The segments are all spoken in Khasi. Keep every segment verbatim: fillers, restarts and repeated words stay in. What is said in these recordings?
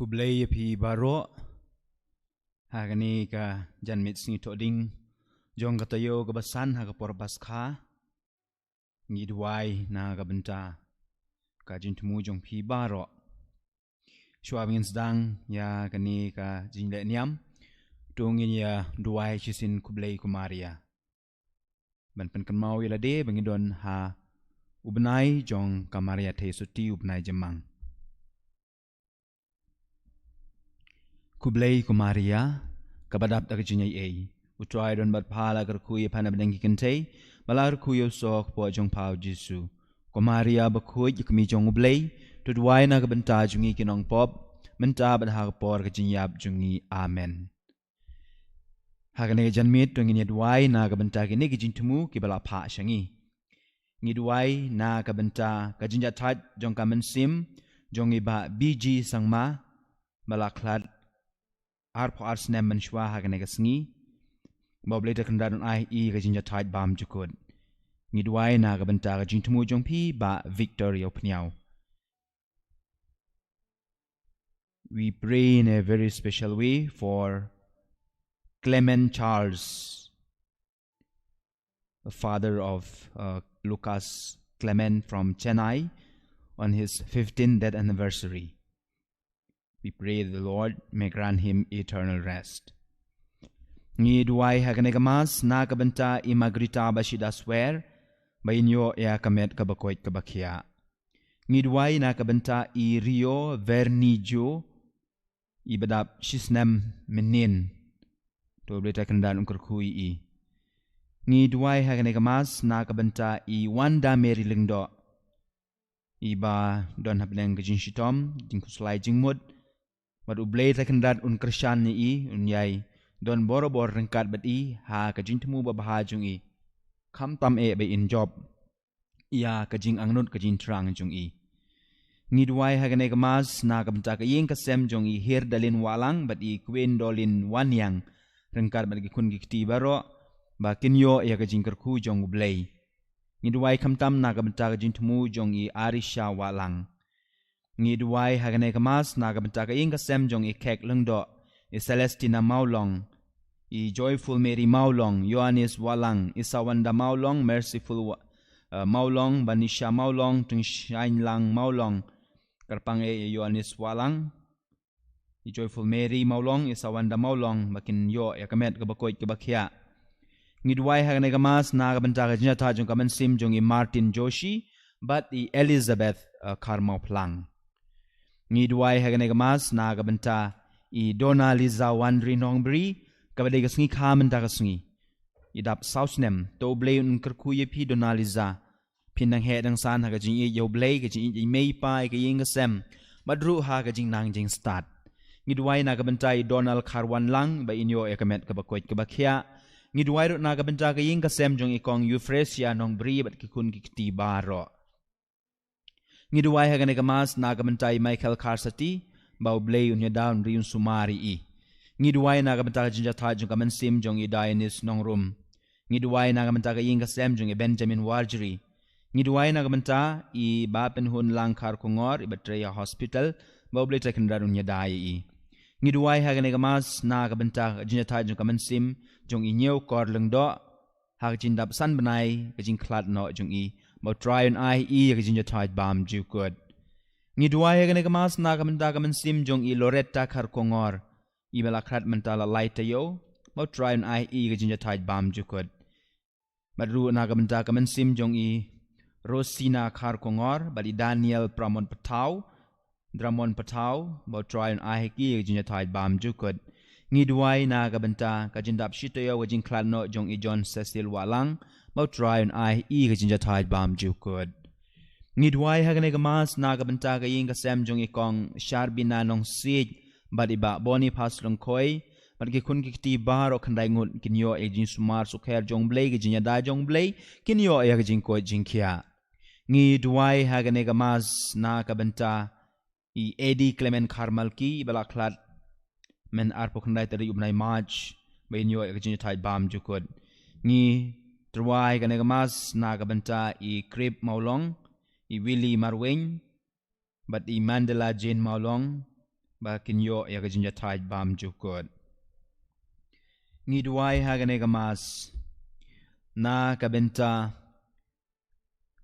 Khublei ïa phi baroh. Ha kane ka janmiet sngi Thohdieng jong ka taïew kaba san ha ka por Paskha, ngi duwai na ka bynta ka jingthmu jong phi baroh. Shuwa ba ngin sdang ïa kane ka jingleh niam, to ngin ïa duwai shisien. Khublei ko Maria. Ban pynkynmaw ïa lade ba ngi don ha u bnai jong ka Maria Theisotti, u bnai jymmang. Khublei ko Maria, kaba dap da ka jingaiei. U Trai u don bad pha. La kyrkhu ïa pha na pdeng ki kynthei, bad la kyrkhu ïa u soh ka kpoh jong pha u Jisu. Ko Maria bakhuid, ïa kmie jong u Blei, to duwai na ka bynta jong ngi ki nongpop, mynta bad ha ka por ka jingïap jong ngi. Amen. Ha kane ka janmiet to ngin ïa duwai na ka bynta kine ki jingthmu kiba la phah sha ngi. Ngi duwai na ka bynta ka jingjahthait jong ka mynsiem jong i Bah B G Sangma, ba la khlad arphew ar snem mynshuwa ha kane ka sngi. Ba U Blei Trai Kynrad un ai ha i ka jingjahthait bymjukut. Ngi duwai na ka bynta ka jingthmu jong phi Bah Victor Ïawphniaw. We pray in a very special way for Clement Charles, the father of uh, Lucas Clement from Chennai, on his fifteenth death anniversary. We pray the Lord may grant him eternal rest. Ngi duwai ha kane ka Mass na ka bynta i Margarita Bashida Swer, ba in ïoh ïa ka met kaba koit kaba khiah. Ngi duwai na ka bynta i Rio Vernijo, i ba dap shisnem mynnin. To U Blei Trai Kynrad un kyrkhu ïa i. Ngi duwai ha kane ka Mass na ka bynta i Wanda Mary Lyngdoh, i ba don hapdeng ka jingshitom, jingkhuslai jingmut, bad U Blei Trai Kynrad un kyrshan ïa i, un ïai don borabor ryngkat bad i ha ka jingthmu babha jong i, khamtam eh ba in jop ïa ka jingangnud ka jingthrang jong i. Ngi duwai ha kane ka Mass na ka bynta ka ïing ka sem jong i Hirdalin Wahlang bad i Gwendolyn Wanniang, ryngkat bad ki khun ki kti baroh, ba kin ïoh ïa ka jingkyrkhu jong U Blei. Ngi duwai khamtam na ka bynta ka jingthmu jong i Arisha Wahlang. Ngi duwai ha kane ka Mass na ka bynta ka ïing ka sem jong i Khek Lyngdoh, i Celestina Mawlong, i Joyful Mary Mawlong, Ïoannis Wahlang, i Sawanda Mawlong, Merciful Wa-, uh, Mawlong, Banisha Mawlong, Tyngshainlang Mawlong. Kyrpang eh ïa Ïoannis Wahlang, i Joyful Mary Mawlong, i Sawanda Mawlong, ba kin ïoh ïa ka met kaba koit kaba khiah. Ngi duwai ha kane ka Mass na ka bynta ka jingjahthait jong ka mynsiem jong i Martin Joshi bad i Elizabeth, uh, Kharmawphlang. Ngi duwai ha kane ka Mass na ka bynta i Dona Liza Wanri Nongbri, kaba dei ka sngi kha mynta ka sngi, i dap saw snem. To U Blei un kyrkhu ïa phi Dona Liza. Phin dang heh dang san ha ka jingïeit ïa U Blei, ka jingïeit ïa i mei i pa, ïa ka ïing ka sem, bad ruh ha ka jingnang jingstad. Ngi duwai na ka bynta i Donald Kharwanlang, ba in ïoh ïa ka met kaba koit kaba khiah. Ngi duwai ruh na ka bynta ka ïing ka sem jong i Kong Euphrasia Nongbri bad ki khun ki kti baroh. Ngi duwai ha kane ka Mass na ka bynta i Michael Kharsati, ba U Blei un ïada, un ri, un sumar ïa i. Ngi duwai na ka bynta ka jingjahthait jong ka mynsiem jong i Dionis Nongrum. Ngi duwai na ka bynta ka ïing ka sem jong i Benjamin Warjri. Ngi duwai na ka bynta i Bah Pynhunlang Kharkongor, i ba trei ha hospital, ba U Blei Trai Kynrad un ïada ïa i. Ngi duwai ha kane ka Mass na ka bynta ka jingjahthait jong ka mynsiem jong i Ñiewkor Lyngdoh, ha ka jingdap san bnai ka jingkhlad noh jong i, ba U Trai un ai ha i ïa ka jingjahthait bymjukut. Ngi duwai ha kane ka Mass na ka bynta ka mynsiem jong i Loretta Kharkongor, i ba la khlad mynta la lai taïew, ba U Trai un ai ha i ïa ka jingjahthait bymjukut. Bad ruh na ka bynta ka mynsiem jong i Rosina Kharkongor, bad i Daniel Pramon Pathaw, Dramon Pathaw, ba U Trai un ai ha ki ïa ka jingjahthait bymjukut. Ngi duwai na ka bynta ka jingdap shi taïew ka jingkhlad noh jong i John Cecil Wahlang, ba U Trai un ai ha i ïa ka jingjahthait bymjukut. Ngi duwai ha kane ka Mass na ka bynta ka ïing ka sem jong i Kong Sharbina Nongsiej, bad i Bah Boniface Lyngkhoi, bad ki khun ki kti baroh khyndai ngut, kin ïoh ïa ka jingsumar sukher jong U Blei, ka jingïada jong U Blei, kin ïoh ïa ka jingkoit jingkhiah. Ngi duwai ha kane ka Mass na ka bynta i Eddie Clement Kharmalki, i ba la khlad mynta arphew khyndai tarik u bnai March, ba in ïoh ïa ka jingïathait bymjukut. Ngi tyrwa ha kane ka Mass na ka bynta i Krip Mawlong, i Willy Marwein, bad i Mandela Jane Mawlong, ba kin ïoh ïa ka jingjahthait bam jukut. Ngi duwai ha kane ka Mass na ka bynta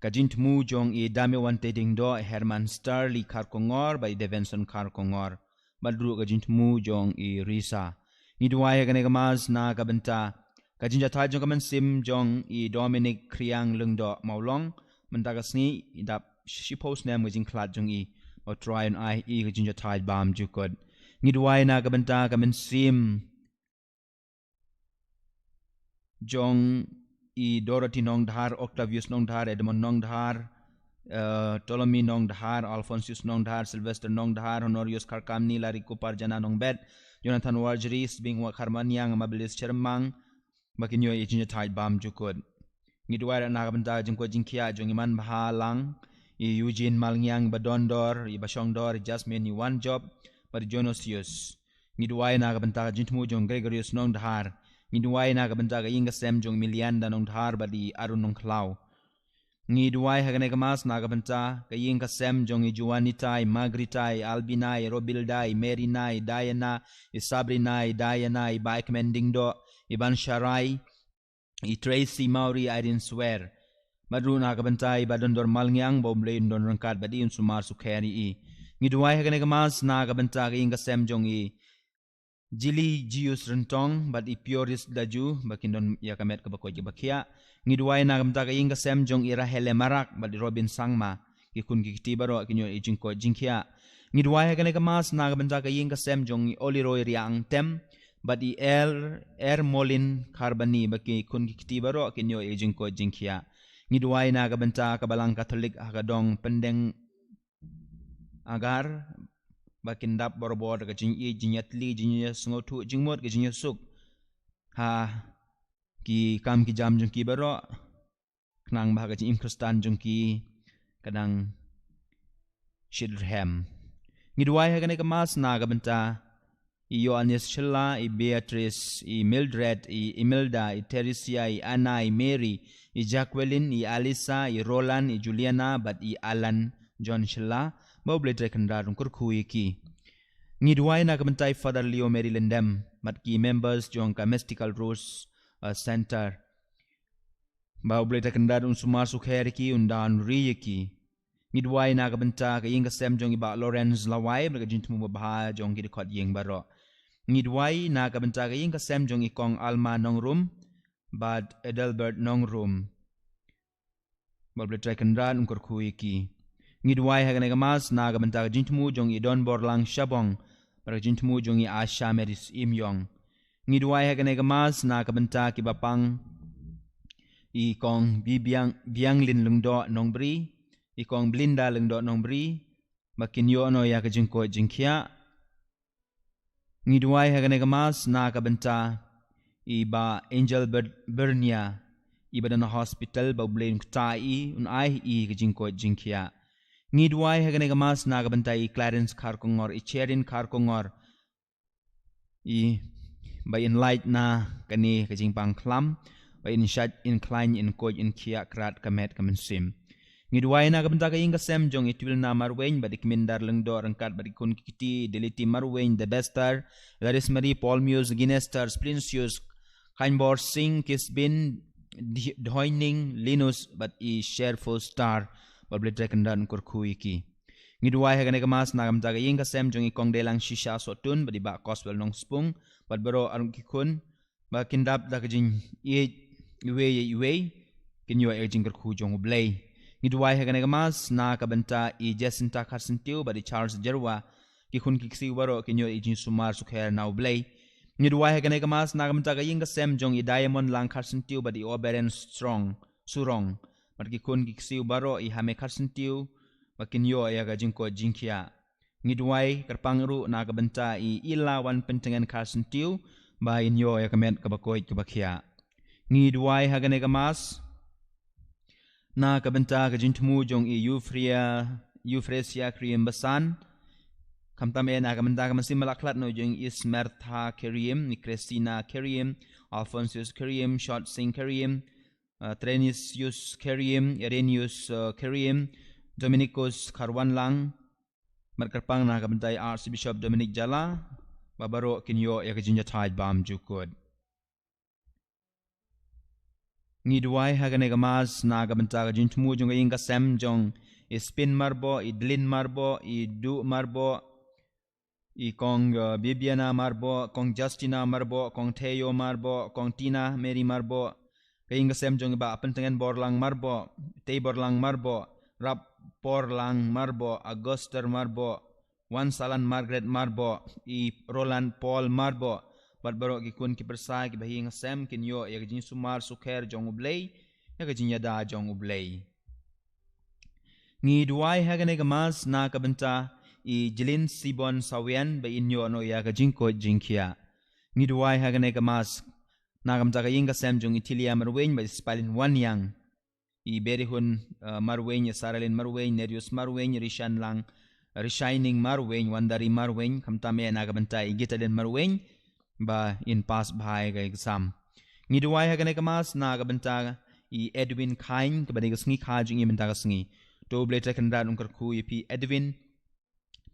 ka jingthmu jong i Dame Wante Dingdoh, Herman Starley Kharkongor bad i Devenson Kharkongor, bad ruh ka jingthmu jong i Risa. Ngi duwai ha kane ka Mass na ka bynta ka jingjahthait jong ka mynsiem jong i Dominic Kriang Lyngdoh Mawlong, mynta ka sngi i dap shiphew snem ka jingkhlad jong i. Ba U Trai un ai i ka jingjahthait bam jukut. Ngi duwai na ka bynta ka mynsiem jong i Dorothy Nongdhar, Octavius Nongdhar, Edmund Nongdhar, eh, Ptolemy Nongdhar, Alphonsus Nongdhar, Sylvester Nongdhar, Honorius Kharkamni, Larry Kupar, Jana Nongbet, Jonathan Warjri, Sbing Wakharmaniang, Mabilis Chermang, ba kin ïoh ïa ka jingjahthait bam jukut. Ngi duwai ruh na ka bynta ka jingkoit jingkhiah jong i Manbhalang, i Eugene Malngiang, i Badondor, i Bashongdor, i Jasmine, i Wanjop, bad i Jonosius. Ngi duwai na ka bynta ka jingthmu jong Gregorius Nongdhar. Ngi duwai na ka bynta ka ïing ka sem jong Milianda Nongdhar bad i Arun Nongkhlaw. Ngi duwai ha kane ka Mass na ka bynta ka ïing ka sem jong i Juanita, i Margarita, i Albina, i Robilda, i Merina, i Diana, i Sabrina, i Diana, i Baikmen Dingdoh, i Bansharai, i Tracy Mawri, Irene Swer. Bad ruh na ka bynta i Badondor Malngiang, ba U Blei un don ryngkat bad i, un sumar sukher ïa i. Ngi duwai ha kane ka Mass na ka bynta ka ïing ka sem jong i Jili Jius Ryntong bad i Pioris Daju, ba kin don ïa ka met kaba koit kaba khiah. Ngi duwai na ka bynta ka ïing ka sem jong i Rahele Marak bad i Robin Sangma, ki khun ki kti baroh kin ïoh ïa ka jingkoit jingkhiah. Ngi duwai ha kane ka Mass na ka bynta ka ïing ka sem jong i Oliroi Riang Tem bad i Er, Er Molin Kharbani, ba ki khun ki kti baroh kin ïoh ïa ka jingkoit jingkhiah. Ngi duwai na ka bynta ka Balang Katholik ha ka dong Pyndeng Agar, ba kin dap barabor da ka jingïeit, jingïatylli, jingïasngewthuh jingmut, ka jingïasuk ha ki kam ki jam jong ki baroh, khnang ba ka jingim Khristan jong ki ka dang shitrhem. Ngi duwai ha kane ka Mass na ka bynta i Ïoannis Shylla, i Beatrice, i Mildred, i Imelda, i Theresia, i Anna, i Mary, i Jacqueline, i Alisa, i Roland, i Juliana bad i Alan John Shylla, ba U Blei Trai Kynrad un kyrkhu ïa ki. Ngi duwai na ka bynta i Father Leo Mary Lyndem bad ki members jong ka Mystical Rose, uh, Center, ba U Blei Trai Kynrad un sumar sukher ïa ki, un da un ri ïa ki. Ngi duwai na ka bynta ka ïing ka sem jong i Bah Lawrence Lawai bad ka jingthmu babha jong ki dkhot ïing baroh. Ngi duwai na ka bynta ka ïing ka sem jong i Kong Alma Nongrum bad Adelbert Nongrum, ba U Blei Trai Kynrad un kyrkhu ïa ki. Ngi duwai ha kane ka Mass na ka bynta ka jingthmu jong i Donborlang Shabong bad ka jingthmu jong i Asha Mary Syiemïong. Ngi duwai ha kane ka Mass na ka bynta ki bapang, i Kong Bibiang, Bianglin Lyngdoh Nongbri, i Kong Blinda Lyngdoh Nongbri, ba kin ïoh noh ïa ka jingkoit jingkhiah. Ngi duwai ha kane ka Mass na ka bynta i Bah Angel Ber-, Bernia, i ba don ha hospital, ba U Blei un ktah ïa i, un ai ïa i ka jingkoit jingkhiah. Ngi duwai ha kane ka Mass na ka bynta i Clarence Kharkongor, i Cherin Kharkongor, i ba in lait na kane ka jingpang khlam, ba in shait, in khlaiñ, in koit, in khiah krat ka met ka mynsiem. Ngi duwai na ka bynta ka ïing ka sem jong i Twilna Marwein bad i Kmindar Lyngdoh ryngkat bad ki khun ki kti, Deliti Marwein, Debester, Laris Marie, Paul Muse, Ginester, Splinsius, Khainbor Singh, Kisbin, Dhi-, Dhoining, Linus bad i Sherful Star, ba U Blei Trai Kynrad un kyrkhu ïa ki. Ngi duwai ha kane ka Mass na ka bynta ka ïing ka sem jong i Kong Delang Shisha Sohtun bad i Bah Coswell Nongspung bad baroh arngut ki khun, ba kin dap da ka jingïeit iwei ïa iwei, kin ïoh ïa ka jingkyrkhu jong U Blei. Ngi duwai ha kane ka Mass na ka bynta i Jacinta Kharsyntiew bad i Charles Jyrwa, ki khun ki ksiew baroh kin ïoh ïa ka jingsumar sukher na U Blei. Ngi duwai ha kane ka Mass na ka bynta ka ïing ka sem jong i Diamond Lang Kharsyntiew bad i Oberen Strong, Surong, bad ki khun ki ksiew baroh, i Hame Kharsyntiew, ba kin ïoh ïa ka jingkoit jingkhiah. Ngi duwai kyrpang ruh na ka bynta i Ila Wan Pyntngen Kharsyntiew, ba in ïoh ïa ka met kaba koit kaba khiah. Ngi duwai ha kane ka Mass na ka bynta ka jingthmu jong i Euphria, Euphrasia Khyriem Basan. Khamtam eh na ka bynta ka mynsiem ba la khlad noh jong i Smertha Khyriem, i Christina Khyriem, Alphonsus Khyriem, Short Singh Khyriem, uh, Trenisius Khyriem, Irenius, uh, Khyriem, Dominicus Kharwanlang, Bad kyrpang na ka bynta i Archbishop Dominic Jala, ba baroh kin ïoh ïa ka jingïatai bam jukut. Ngi duwai ha kane ka mass na ka bynta ka jingthmu jong ka ïing ka sem jong i Spin Marboh, i Dlin Marboh, i Duh Marboh, i Kong, uh, Bibiana Marboh, Kong Justina Marboh, Kong Theo Marboh, Kong Tina Mary Marboh, ka ïing ka sem jong i Bah Pyntengen Borlang Marboh, Tei Borlang Marboh, Rap Borlang Marboh, Auguster Marboh, Wan Salan Margaret Marboh, i Roland Paul Marboh, bad baroh ki khun ki pyrsa ki bahaïing hasem kin ïoh ïa ka jingsumar sukher jong U Blei, ïa ka jingïada jong U Blei. Ngi duwai ha kane ka mass na ka bynta i Jlin Sibon Sawian ba in ïoh noh ïa ka jingkoit jingkhiah. Ngi duwai ha kane ka mass na ka bynta ka ïing ka sem jong i Tilia Marweiñ bad i Spalin Waniang, i Berihun, uh, Marweiñ, i Saralin Marweiñ, Nerius Marweiñ, Rishan Lang, Rishining Marweiñ, Wandari Marweiñ, khamtam eh na ka bynta i Gitalin Marweiñ ba in pass bha ïa ka exam. Ngi duwai ha kane ka mass na ka bynta i Edwin Khain, kaba dei ka sngi kha jong i mynta ka sngi. To U Blei Trai Kynrad un kyrkhu ïa phi Edwin,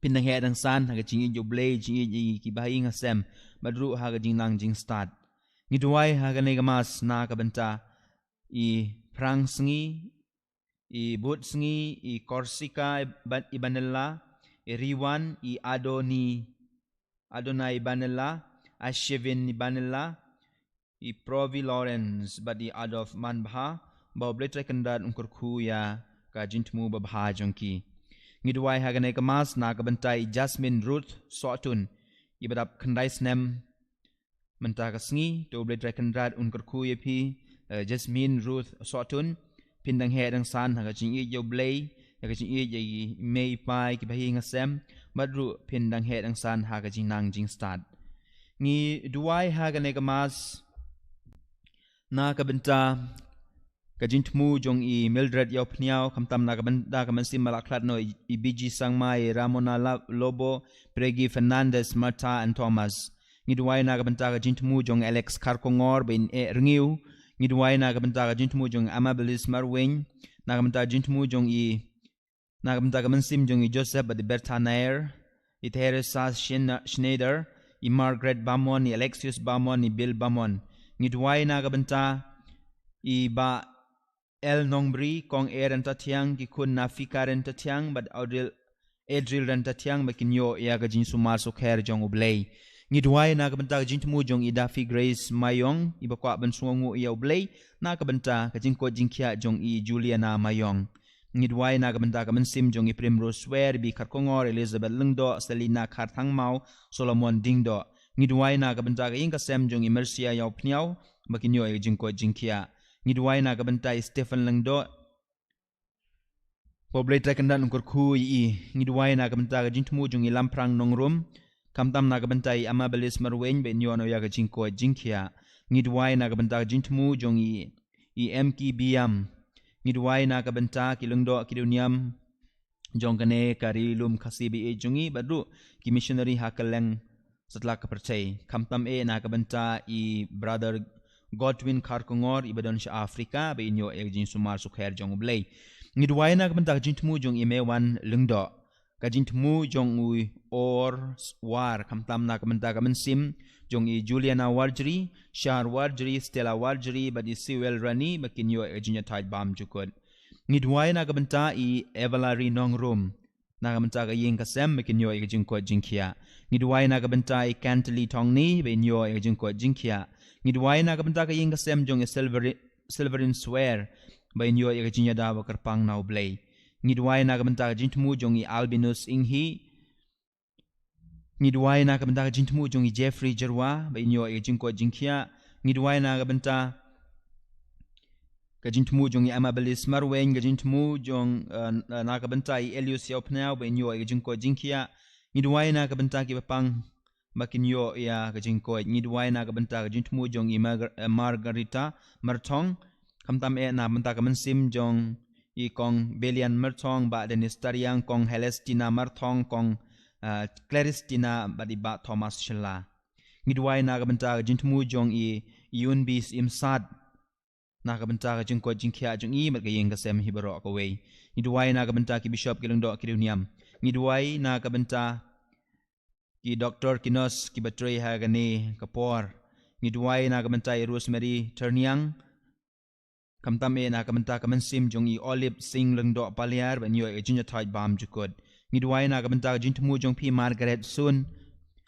phin dang heh dang san ha ka jingïeit U Blei, jingïeit ïa ki bahaïing hasem, bad ruh ha ka jingnang jingstad. Ngi duwai ha kane ka mass na ka bynta i Phrang Sngi, i Bud Sngi, i Korsika Iba-, Ibanilla, i Riwan, i Adoni, Adonai Ibanilla, Ashevin Ibanilla, i Provi Lawrence bad i Adolf Manbha, ba U Blei Trai Kynrad un kyrkhu ïa ka jingthmu babha jong ki. Ngi duwai ha kane ka mass na ka bynta i Jasmine Ruth Sohtun, iba dap khyndai snem mynta ka sngi. To U Blei Trai Kynrad un kyrkhu ïa phi, eh, Jasmine Ruth Sohtun, phin dang heh dang san ha ka jingïeit ïa U Blei, ha ka jingïeit ïa i mei i pa, ïa ki bahaïing hasem, bad ruh phin dang heh dang san ha ka jingnang jingstad. Ngi duwai ha kane ka mass na ka bynta ka jingthmu jong i Mildred Ïawphniaw, khamtam na ka bynta ka mynsiem ba la khlad noh i, i Biji Sangma, i Ramona La-, Lobo, Pregi Fernandez, Martha and Thomas. Ngi duwai na ka bynta ka jingthmu jong Alex Kharkongor ba in eh rngiew. Ngi duwai na ka bynta ka jingthmu jong Amabilis Marweiñ, na ka bynta ka jingthmu jong i, na ka bynta ka mynsiem jong i Joseph bad i Bertha Nair, i Theresa Schne-, Schneider, i Margaret Bamon, i Alexius Bamon, i Bill Bamon. Ngi duwai na ka bynta i Bah L Nongbri, Kong Aaron Tathiang, ki khun Nafika Ren Tathiang bad Audril, Adril Ren Tathiang, ba kin ïoh ïa ka jingsumar sukher jong U Blei. Ngi duwai na ka bynta ka jingthmu jong i Daffy Grace Mayong, iba kwah ban sngewnguh ïa U Blei na ka bynta ka jingkoit jingkhiah jong i Juliana Mayong. Ngi duwai na ka bynta ka mynsiem jong i Primrose Swer, Bi Kharkongor, Elizabeth Lyngdoh, Selina Kharthangmaw, Solomon Dingdoh. Ngi duwai na ka bynta ka ïing ka sem jong i Mercia Ïawphniaw, ba kin ïoh ïa ka jingkoit jingkhiah. Ngi duwai na ka bynta i Stephen Lyngdoh, ba U Blei Trai Kynrad un kyrkhu ïa i. Ngi duwai na ka bynta ka jingthmu jong i Lamphrang Nongrum, khamtam na ka bynta i Amabilis Marweiñ, ba in ïoh noh ïa ka jingkoit jingkhiah. Ngi duwai na ka bynta ka jingthmu jong i, i M K Biam. Ngi duwai na ka bynta ki lyngdoh ki dewniam jong kane ka ri lum Khasi ba ïeit jong i, bad ruh ki missionary ha kylleng satlak ka pyrthei. Khamtam eh na ka bynta i Brother Godwin Kharkongor, iba don sha Africa, ba in ïoh ïa ka jingsumar sukher jong U Blei. Ngi duwai na ka bynta ka jingthmu jong i Mewan Lyngdoh, ka jingthmu jong u Or War, khamtam na ka bynta ka mynsiem jong i Juliana Warjri, Shar Warjri, Stella Warjri bad i Sewell Rani, ba kin ïoh ïa ka jingïatai bam jukut. Ngi duwai na ka bynta i Evalari Nongrum, na ka bynta ka ïing ka sem, ba kin ïoh ïa ka jingkoit jingkhiah. Ngi duwai na ka bynta i Kently Thongni, ba in ïoh ïa ka jingkoit jingkhiah. Ngi duwai na ka bynta ka ïing ka sem jong i Silveri-, Silverin Swer, ba in ïoh ïa ka jingïada ba kyrpang na U Blei. Ngi duwai na ka bynta ka jingthmu jong i Albinus Inghi. Ngi duwai na ka bynta ka jingthmu jong i Jeffrey Jyrwa, ba in ïoh ïa ka jingkoit jingkhiah. Ngi duwai na ka bynta ka jingthmu jong i Amabilis Marweiñ, ka jingthmu jong, eh, na ka bynta i Elius Ïawphniaw, ba in ïoh ïa ka jingkoit jingkhiah. Ngi duwai na ka bynta ki bapang, ba kin ïoh ïa ka jingkoit. Ngi duwai na ka bynta ka jingthmu jong i Margar-, eh, Margarita Marthong, khamtam eh na ka bynta ka mynsiem jong i Kong Belian Marthong, Bah Dennis Tariang, Kong Helestina Marthong, Kong, eh, Claristina bad i Bah Thomas Shylla. Ngi duwai na ka bynta ka jingthmu jong i Yunbi Syiem Sad, na ka bynta ka jingkoit jingkhiah jong i bad ka ïing ka sem hi baroh kawei. Ngi duwai na ka bynta ki bishop, ki lyngdoh, ki dewniam. Ngi duwai na ka bynta ki doktor ki nurse ki ba trei ha kane ka por. Ngi duwai na ka bynta i Rosemary Tyrniang. Khamtam eh na ka bynta ka mynsiem jong i Olive Singh Lyngdoh Paliar, ban ïoh ïa ka jingïathoh bam jukut. Ngi duwai na ka bynta ka jingthmu jong phi Margaret Sun.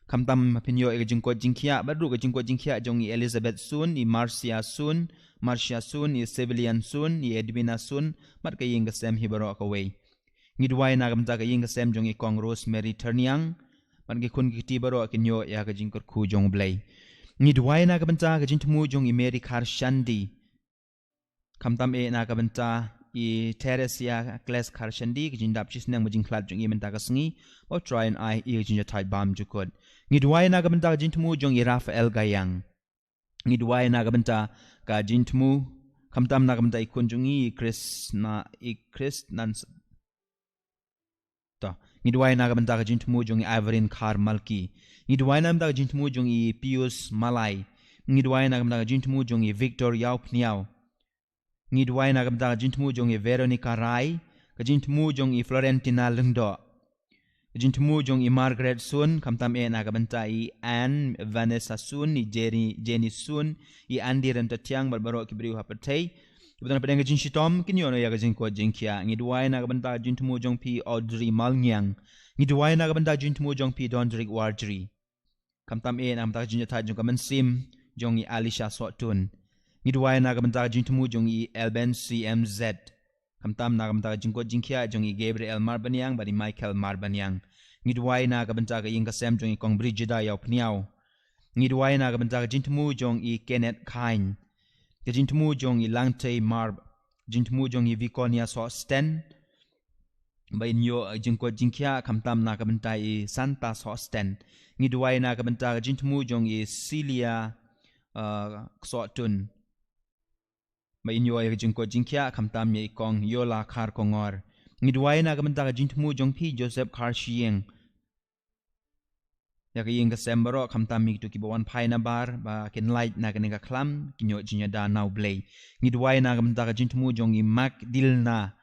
Khamtam phin ïoh ïa ka jingkoit jingkhiah, bad ruh ka jingkoit jingkhiah jong i Elizabeth Sun, i Marcia Sun, Marcia Sun, i Civilian Sun, i Edwina Sun, bad ka ïing ka sem hi baroh kawei. Ngi duwai na ka bynta ka ïing ka sem jong i Kong Rosemary Tyrniang, bad ki khun ki kti baroh kin ïoh ïa ka jingkyrkhu jong U Blei. Ngi duwai na ka bynta ka jingthmu jong i Mary Kharshandi. Khamtam eh na ka bynta i Theresia Kles Kharshandi, ka jingdap shisneng ba jingkhlad jong i mynta ka sngi, ba U Trai un ai ïa ka jingïathoh bam jukut. Ngi duwai na ka bynta ka jingthmu jong i Raphael Gayang. Ngi duwai na ka bynta ka jingthmu, khamtam na ka bynta i khun jong i, i Chris na, i Chris nan s-, to. Ngi duwai na ka bynta ka jingthmu jong i Ivorin Khar Malki. Ngi duwai na ka bynta ka jingthmu jong i Pius Malai. Ngi duwai na ka bynta ka jingthmu jong i Victor Yau Pniau. Ngi duwai na ka bynta ka jingthmu jong i Veronica Rai, ka jingthmu jong i Florentina Lyngdoh. Ka jingthmu jong i Margaret Sun, khamtam eh na ka bynta i Anne Vanessa Sun, i Jenny, Jenny Sun, i Andy Rentatiang, bad baroh ki briew ha pyrthei. Ki ba don ha pdeng ka jingshitom, kin ïoh noh ïa ka jingkoit jingkhiah. Ngi duwai na ka bynta ka jingthmu jong phi Audrey Malngiang. Ngi duwai na ka bynta ka jingthmu jong phi Dondrik Warjri. Khamtam eh na ka bynta ka jingïathoh jong ka mynsiem jong i Alisha Sohtun. Ngi duwai na ka bynta ka jingthmu jong i Elben C M Z. Khamtam na ka bynta ka jingkoit jingkhiah jong i Gabriel Marbaniang bad i Michael Marbaniang. Ngi duwai na ka bynta ka ïing ka sem jong i Kong Brigida Yau Pniau. Ngi duwai na ka bynta ka jingthmu jong i Kenneth Khain. Ka jingthmu jong i Langtei Marb. Jingthmu jong i Viconia Sosten. Ba in ïoh jingkoit jingkhiah, khamtam na ka bynta i Santa Sosten. Ngi duwai na ka bynta ka jingthmu jong i Celia, uh, Sohtun. Ba in ïoh ïa ka jingkoit jingkhiah, khamtam ïa i Kong Yola Khar Kongor. Ngi duwai na ka bynta ka jingthmu jong phi Joseph Khar Shieng. Ïa ka ïing ka sem baroh, khamtam ïa kito ki ba wan phai na bar, ba kin lait na kane ka khlam, kin ïoh jingïada na U Blei. Ngi duwai na ka bynta ka jingthmu jong i Magdalena.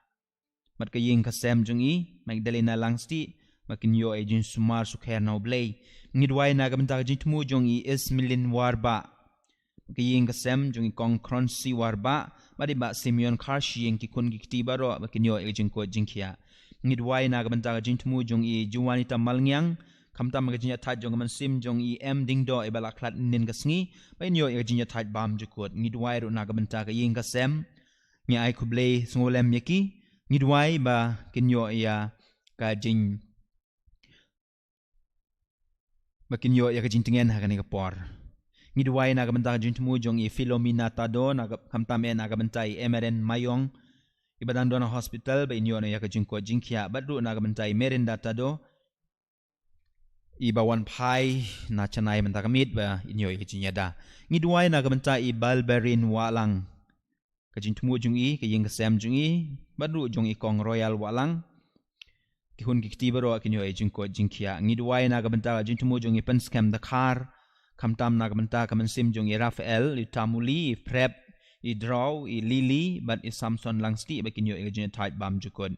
Bad ka ïing ka sem jong i, Magdalena Langstieh, ba kin ïoh ïa ka jingsumar sukher na U Blei. Ngi duwai na ka bynta ka jingthmu jong i Ismilin Warbah. Ka ïing ka sem jong i Kong Kronsi Warbah, bad i Bah Simeon Khar Shieng, ki khun ki kti baroh, ba kin ïoh ïa ka jingkoit jingkhiah. Ngi duwai na ka bynta ka jingthmu jong i Juanita Malngiang, khamtam ka jingïathoh jong ka mynsiem jong i M Dingdoh i ba la khlad hynnin ka sngi, ba in ïoh ïa ka jingïathoh bam jukut. Ngi duwai ruh na ka bynta ka ïing ka sem. Ngi ai khublei sngewlem ïa ki. Ngi duwai ba kin ïoh ïa ka jing ba kin ïoh ïa ka jingtngen ha kane ka por. Ngi duwai na ka bynta ka jingthmu jong i Philomena Tado, na ka, khamtam eh na ka bynta i Emeren Mayong, i ba dang don ha hospital, ba in ïoh noh ïa ka jingkoit jingkhiah, bad ruh na ka bynta i Merinda Tado, i ba wan phai na Chennai mynta ka miet, ba in ïoh ïa ka jingïada. Ngi duwai na ka bynta i Balberin Wahlang. Ka jingthmu jong i, ka ïing ka sem jong i, bad ruh jong i Kong Royal Wahlang. Ki khun ki kti baroh kin ïoh ïa ka jingkoit jingkhiah. Ngi duwai na ka bynta ka jingthmu jong i Pynskhem Dkhar. Khamtam na ka bynta ka mynsiem jong i Raphael, i Tamuli, i Prep, i Draw, i Lily, bad i Samson Langstieh, ba kin ïoh ïa ka jingïathoh bam jukut.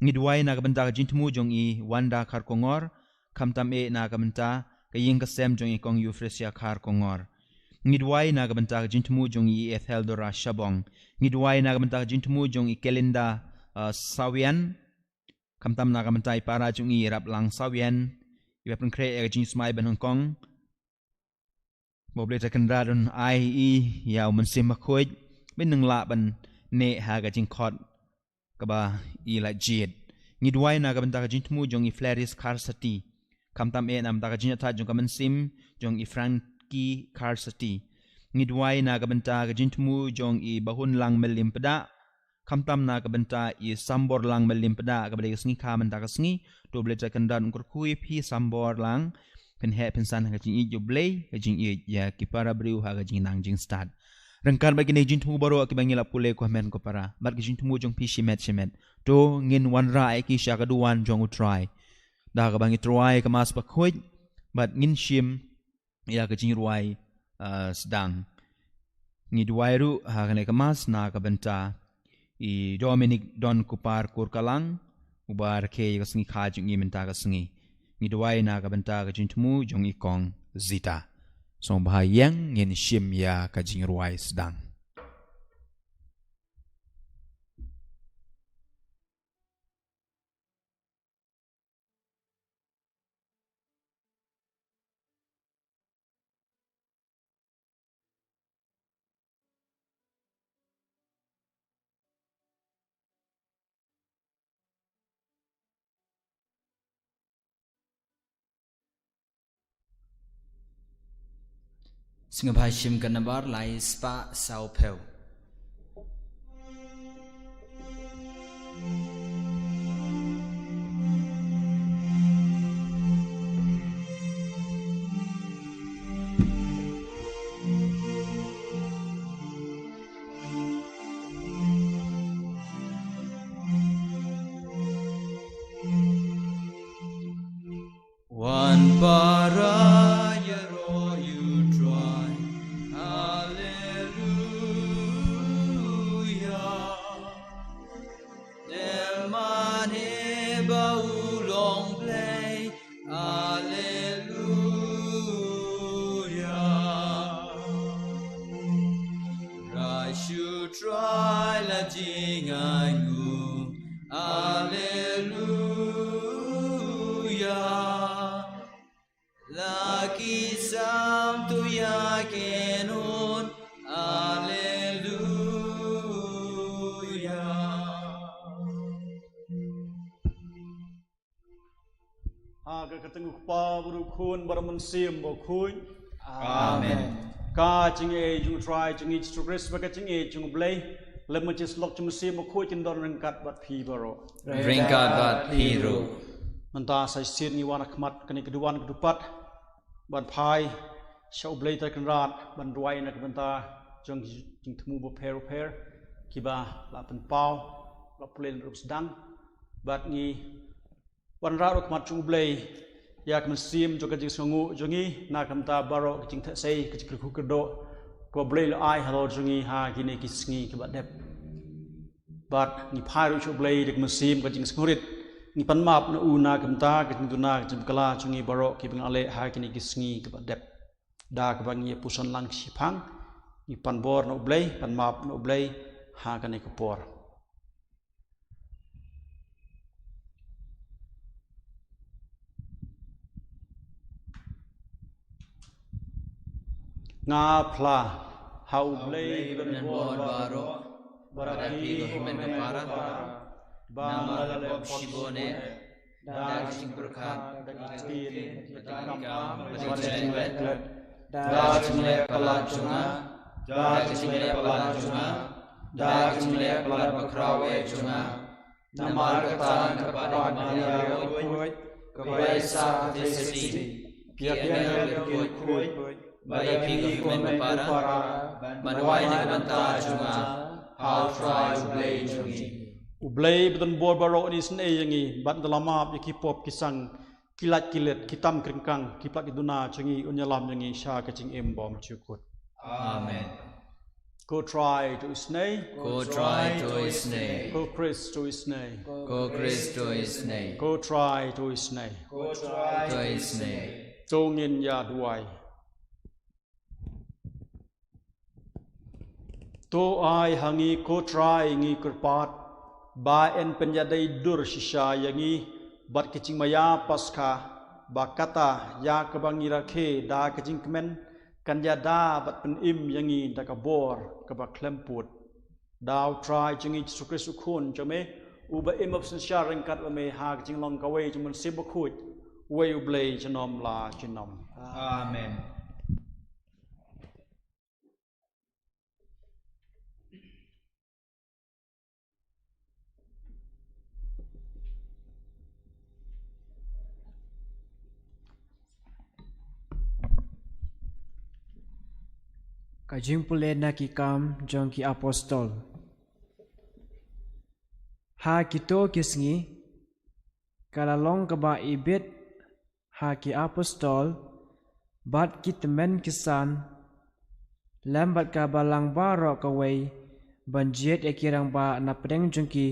Ngi duwai na ka bynta ka jingthmu jong i Wanda Khar Kongor. Khamtam eh na ka bynta ka ïing ka sem jong i Kong Euphrasia Khar Kongor. Ngi duwai na ka bynta ka jingthmu jong i Etheldora Shabong. Ngi duwai na ka bynta ka jingthmu jong i Kelinda, uh, Sawian. Khamtam na ka bynta i para jong i Raplang Sawian, i ba pynkhreh ïa ka jingsmai ba nyngkong. Ba U Blei Trai Kynrad un ai i ïa u Mynsiem Bakhuid, ba in nang lah ban neh ha ka jingkhot kaba i la jied. Ngi duwai na ka bynta ka jingthmu jong i Fleris Kharsati. Khamtam eh na ka bynta ka jingïathoh jong ka mynsiem jong i Frankie Kharsati. Ngi duwai na ka bynta ka jingthmu jong i Bahun Lang Mylliem Pdah. Khamtam na ka bynta i Sambor Lang Mylliem Pdah, kaba dei ka sngi kha mynta ka sngi. To U Blei Trai Kynrad un kyrkhu ïa phi Sambor Lang. Phin heh phin san ha ka jingïeit U Blei, ka jingïeit ïa ki para briew ha ka jingnang jingstad. Ryngkat bad kine ki jingthmu baroh kiba ngi la pule, ko hynmen ko para, bad ki jingthmu jong phi shimet shimet, to ngin wanrah ïa ki sha ka duwan jong U Trai. Da kaba ngi rwai ka Mass Bakhuid, bad ngin shim ïa ka jingrwai, ah, sdang. Ngi duwai ruh ha kane ka Mass na ka bynta i Dominic Don Kupar Kurkalang, uba rakhe ïa ka sngi kha jong ngi mynta ka sngi. Ngi duwai na ka bynta ka jingthmu jong i kong Zita. Sngewbha ïeng ngin shim ïa ka jingrwai sdang. Sngewbha shim ka nambar lai spah saw phew. Wan para ïaroh ïa u Trai. Haleluya. Dei mane ba u long Blei. Haleluya. Rai shu Trai la jingainguh. Haleluya. La ki sam tu ïa kynhun. Haleluya. Ha ka kyrteng u Kpa bad u Khun bad u Mynsiem Bakhuid. Amen. Ka jingïeit jong u Trai jong ngi Jisu Khrist bad ka jingïeit jong u Blei lem bad ka jingïasyllok jong u Mynsiem Bakhuid kin don ryngkat bad phi baroh. Ryngkat bad phi ruh. Mynta sa shisien ngi wan ha khmat kane ka duwan ka dupat ban phai sha u Blei Trai Kynrad ban duwai na ka bynta jong ki jingthmu bapher bapher kiba la pynpaw, la pule na ruh sdang. Bad ngi wanrah ruh ha khmat jong u Blei ïa ka mynsiem jong ka jingsngewnguh jong ngi na ka bynta baroh ka jingtheh sei, ka jingkyrkhu kyrdoh kaba u Blei u la ai halor jong ngi ha kine ki sngi kiba dep. Bad ngi phai ruh sha u Blei da ka mynsiem ka jingsngewrit. Ngi pan map na u na ka bynta ka jingduna ka jingpynkhlaiñ jong ngi baroh kiba ngi la leh ha kine ki sngi kiba dep. Da kaba ngi ïa puson lang shiphang, ngi pan bor na u Blei, pan map na u Blei ha kane ka por. Nga phla ha u Blei ba don bor baroh, bad ha phi ko hynmen ko para, ba nga la pop shibun eh, da ka jingpyrkhat, da ka jingtieng, da ka jingkam, da ka jingklet, da ka jingleh palat jong nga, da ka jingleh palat jong nga, da ka jingleh palat bakhraw eh jong nga. Namar kata nga kyrpad ïa ka Maria bakhuid, kaba ïaisah ha ka theisotti, ïa ki angel bakhuid, bad ïa phi ko hynmen ko para, ban duwai na ka bynta jong nga ha u Trai u Blei jong ngi. U Blei ba don bor baroh un isynei ïa ngi, bad un da la map ïa ki pop ki sang, ki lait ki let, ki tam ki ryngkang, ki plat ki duna jong ngi, un ïalam ïa ngi sha ka jingim bymjukut. Amen. Ko Trai to isynei. Ko Trai to isynei. Ko Khrist to isynei. Ko Khrist to isynei. Ko Trai to isynei. Ko Trai to isynei. To ngin ïa duwai. To ai ha ngi ko Trai ngi kyrpad, ba yn pynïadei dur shisha ïa ngi bad ka jingmaïa Paskha, ba kata ïa kaba ngi rakhe da ka jingkmen kan ïada bad pynim ïa ngi da ka bor kaba khlem pud. Da u Trai jong ngi Jisu Khrist u Khun jong me, uba im bad synshar ryngkat bad me ha ka jinglong kawei jong u Mynsiem Bakhuid, uwei U Blei junom la junom. Amen. Ka jingpule na ki kam jong ki apostol. Ha kito ki sngi, ka la long kaba ibit ha ki apostol, bad ki tymmen ki san, lem bad ka balang baroh kawei, ban jied ïa ki rangbah na pdeng jong ki,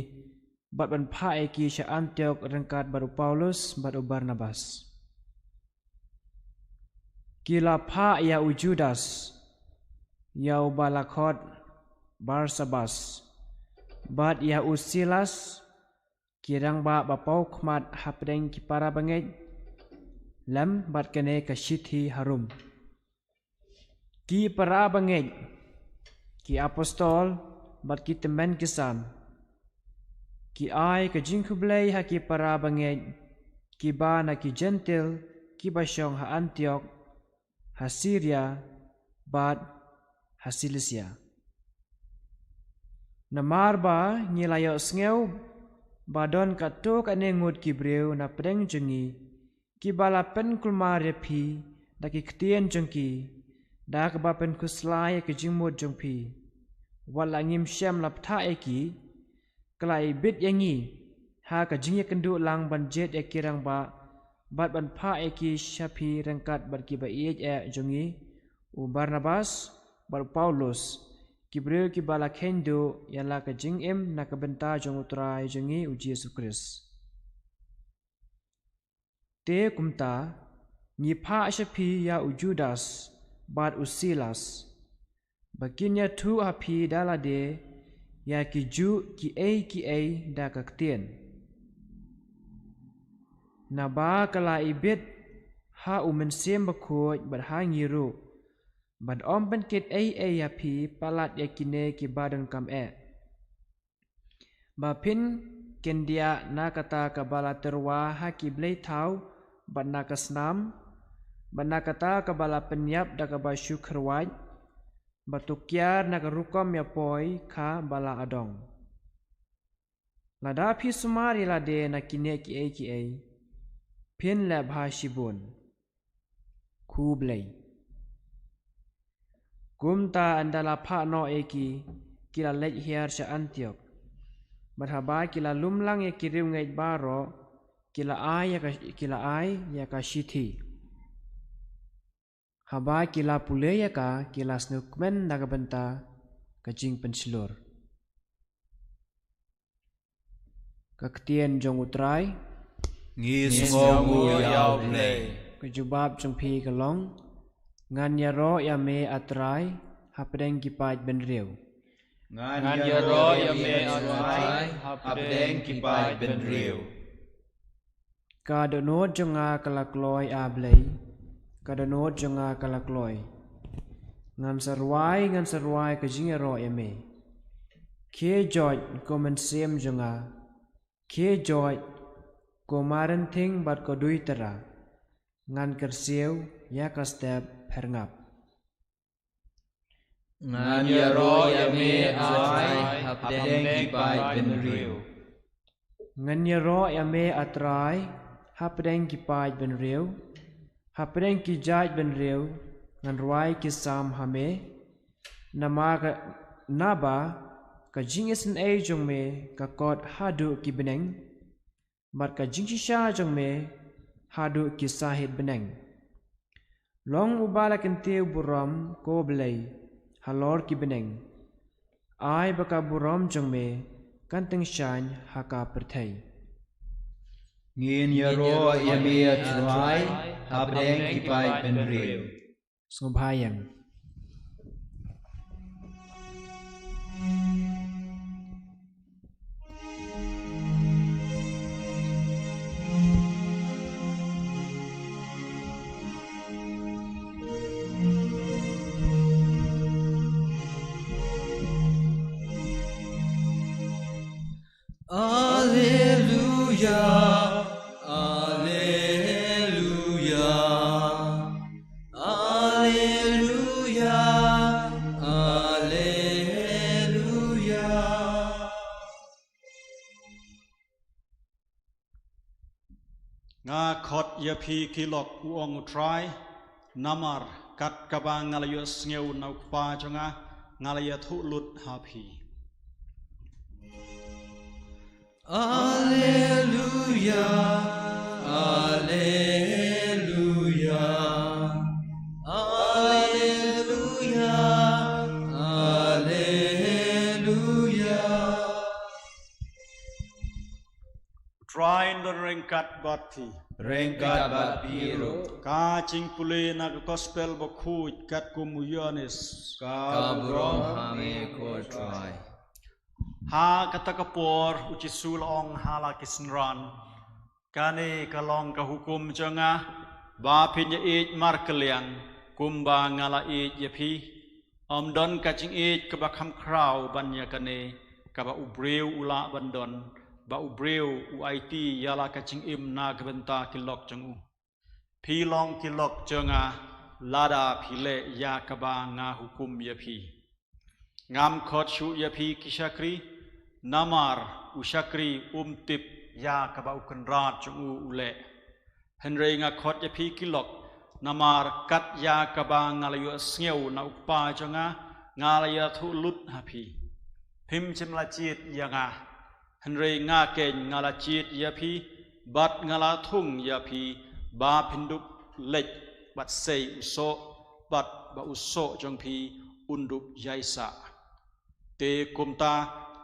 bad ban phah ïa ki sha Antiok ryngkat bad u Paulus bad u Barnabas. Ki la phah ïa u Judas, ïa u ba la khot Barsabas, bad ïa u Silas, ki rangbah ba paw khmat hapdeng ki para bangeit, lem bad kane ka shithi harum. Ki para bangeit, ki apostol, bad ki tymmen ki san, ki ai ka jingkhublei ha ki para bangeit, ki ba na ki Jentil, ki ba shong ha Antiok, ha Siria, bad ha Silisia. Namar ba ngi la ïohsngew ba don katto katne ngut ki briew na pdeng jong ngi, ki ba la pynkulmar ïa phi da ki ktien jong ki, da kaba pynkhuslai ïa ki jingmut jong phi. Wat la ngim shym la bthah ïa ki, ka la ibit ïa ngi ha ka jingïakynduh lang ban jied ïa ki rangbah, bad ban phah ïa ki sha phi ryngkat bad ki ba ïeit eh jong ngi, u Barnabas bad u Paulus, ki briew ki ba la kheiñ duh ïa la ka jingim na ka bynta jong u Trai jong ngi u Jisu Khrist. Te kumta, ngi phah sha phi ïa u Judas bad u Silas, ba kin ïathuh ha phi da lade ïa ki juh kiei kiei da ka ktien. Naba ka la ibit ha u Mynsiem Bakhuid bad ha ngi ruh, bad ym pynkit ei ei ïa phi palat ïa kine ki ba donkam eh, ba phin kyndiah na kata ka ba la tyrwa ha ki blei thaw, bad na ka snam, bad na kata ka ba la pynïap da ka ba shu khyrwait, bad to kiar na ka rukom ïa poi kha ba la adong. Lada phi sumar ïa lade na kine kiei kiei, phin leh bha shibun. Khublei. Kumta ynda la phah noh ïa ki, ki la leit hiar sha Antiok. Bad haba ki la lum lang ïa ki riewngeit baroh, ki la ai ïa ka, ki la ai ïa ka shithi. Haba ki la pule ïa ka, ki la sngewkmen na ka bynta ka jingpynshlur. Ka ktien jong u Trai. Ngi sngewnguh ïa u Blei. Ka jubab jong phi ka long: Ngan ïaroh ïa me, A Trai, hapdeng ki paid bynriew. Ngan ïaroh ïa me, A Trai, hapdeng ki paid bynriew. Ka dohnud jong nga ka la kloi, A Blei, ka dohnud jong nga ka la kloi. Ngan sa rwai, ngan sa rwai ka jingïaroh ïa me. Khie joit, ko Mynsiem jong nga. Khie joit, ko Marenthing bad ko Duitara. Ngan kyrsiew ïa ka step pyrngap. Ngan ïaroh ïa me, A Trai, hapdeng ki paid bynriew. Ngan ïaroh ïa me, A Trai, hapdeng ki paid bynriew. Hapdeng ki jait bynriew ngan rwai ki Salm ha me. Namar ka, naba ka jingisynei jong me ka kot haduh ki bneng, bad ka jingshisha jong me haduh ki sahit bneng. Long uba la kyntiew burom, ko Blei, halor ki bneng. Ai ba ka burom jong me kan tyngshaiñ ha ka pyrthei. Ngin ïaroh ïa me, A Trai, hapdeng ki paid bynriew. Sngewbha ïeng. Alleluia, alleluia, alleluia, alleluia. Nga khot ïa phi ki lok, u ong u Trai, namar kat kaba nga la ïohsngew na u Kpa jong nga, nga la ïathuh lut ha phi. Alleluia, alleluia, alleluia, alleluia. Kat bad phi. Ryngkat bad phi ruh. Ka jingpule na ka gospel bakhuid katkum u Ïoannis. Ka burom ha me ko Trai. Ha kata ka por u Jisu u la ong ha la ki synran. Kane ka long ka hukum jong nga, ba phin ïa ïeit markylliang, kumba nga la ïeit ïa phi. Ym don ka jingïeit kaba kham khraw ban ïa kane, kaba u briew u lah ban don, ba u briew u aiti ïa la ka jingim na ka bynta ki lok jong u. Phi long ki lok jong nga, lada phi leh ïa kaba nga hukum ïa phi. Ngam khot shuh ïa phi ki shakri, namar u shakri um tip ïa kaba u kynrad jong u u leh. Hynrei nga khot ïa phi ki lok, namar kat ïa kaba nga la ïohsngew na u Kpa jong nga, nga la ïathuh lut ha phi. Phim shym la jied ïa nga, hynrei nga keiñ nga la jied ïa phi, bad nga la thung ïa phi, ba phin dup leit bad sei u soh, bad ba u soh jong phi un dup ïaisah. Te kumta,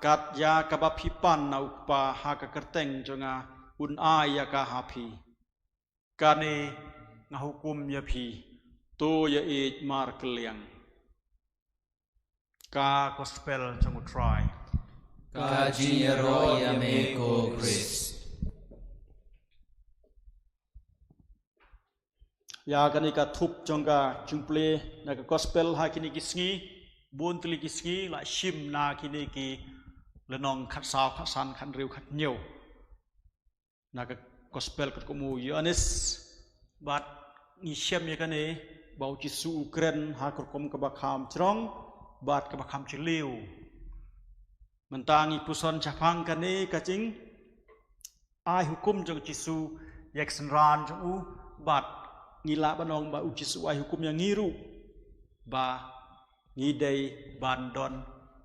kat ïa kaba phi pan na u Kpa ha ka kyrteng jong nga, un ai ïa ka ha phi. Kane nga hukum ïa phi, to ïa ïeit markylliang. Ka gospel jong u Trai. Ka jingïaroh ïa me ko Khrist. Ïa kane ka thup jong ka jingpule na ka gospel ha kine ki sngi, bun tylli ki sngi la shim na kine ki lynnong khatsaw, khatsan, khathynriew, khathynñiew. Na ka gospel katkum u Ïoannis, bad ngi shem ïa kane, ba u Jisu u kren ha ka rukom kaba kham jrong, bad kaba kham jylliew. Mynta ngi puson shaphang kane ka jingai hukum jong u Jisu ïa ki synran jong u, bad ngi lah ban ong ba u Jisu u ai hukum ïa ngi ruh, ba ngi dei ban don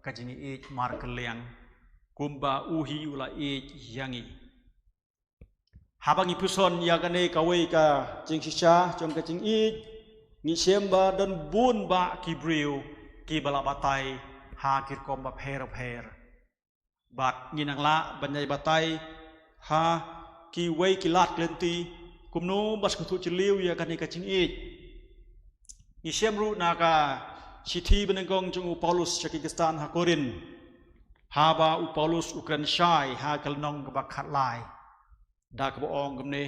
ka jingïeit markylliang, kumba u hi u la ïeit ïa ngi. Haba ngi puson ïa kane kawei ka jingshisha jong ka jingïeit, ngi shem ba don bun bah ki briew kiba la batai ha ki rukom bapher bapher. Bad ngi nang lah ban ïai batai ha kiwei ki lad ki lynti kumno ba sngewthuh jylliew ïa kane ka jingïeit. Ngi shem ruh na ka shithi banyngkong jong u Paulus sha ki Khristan ha Korinth, haba u Paulus u kren shai ha ka lynnong kaba khatlai, da kaba ong kumne: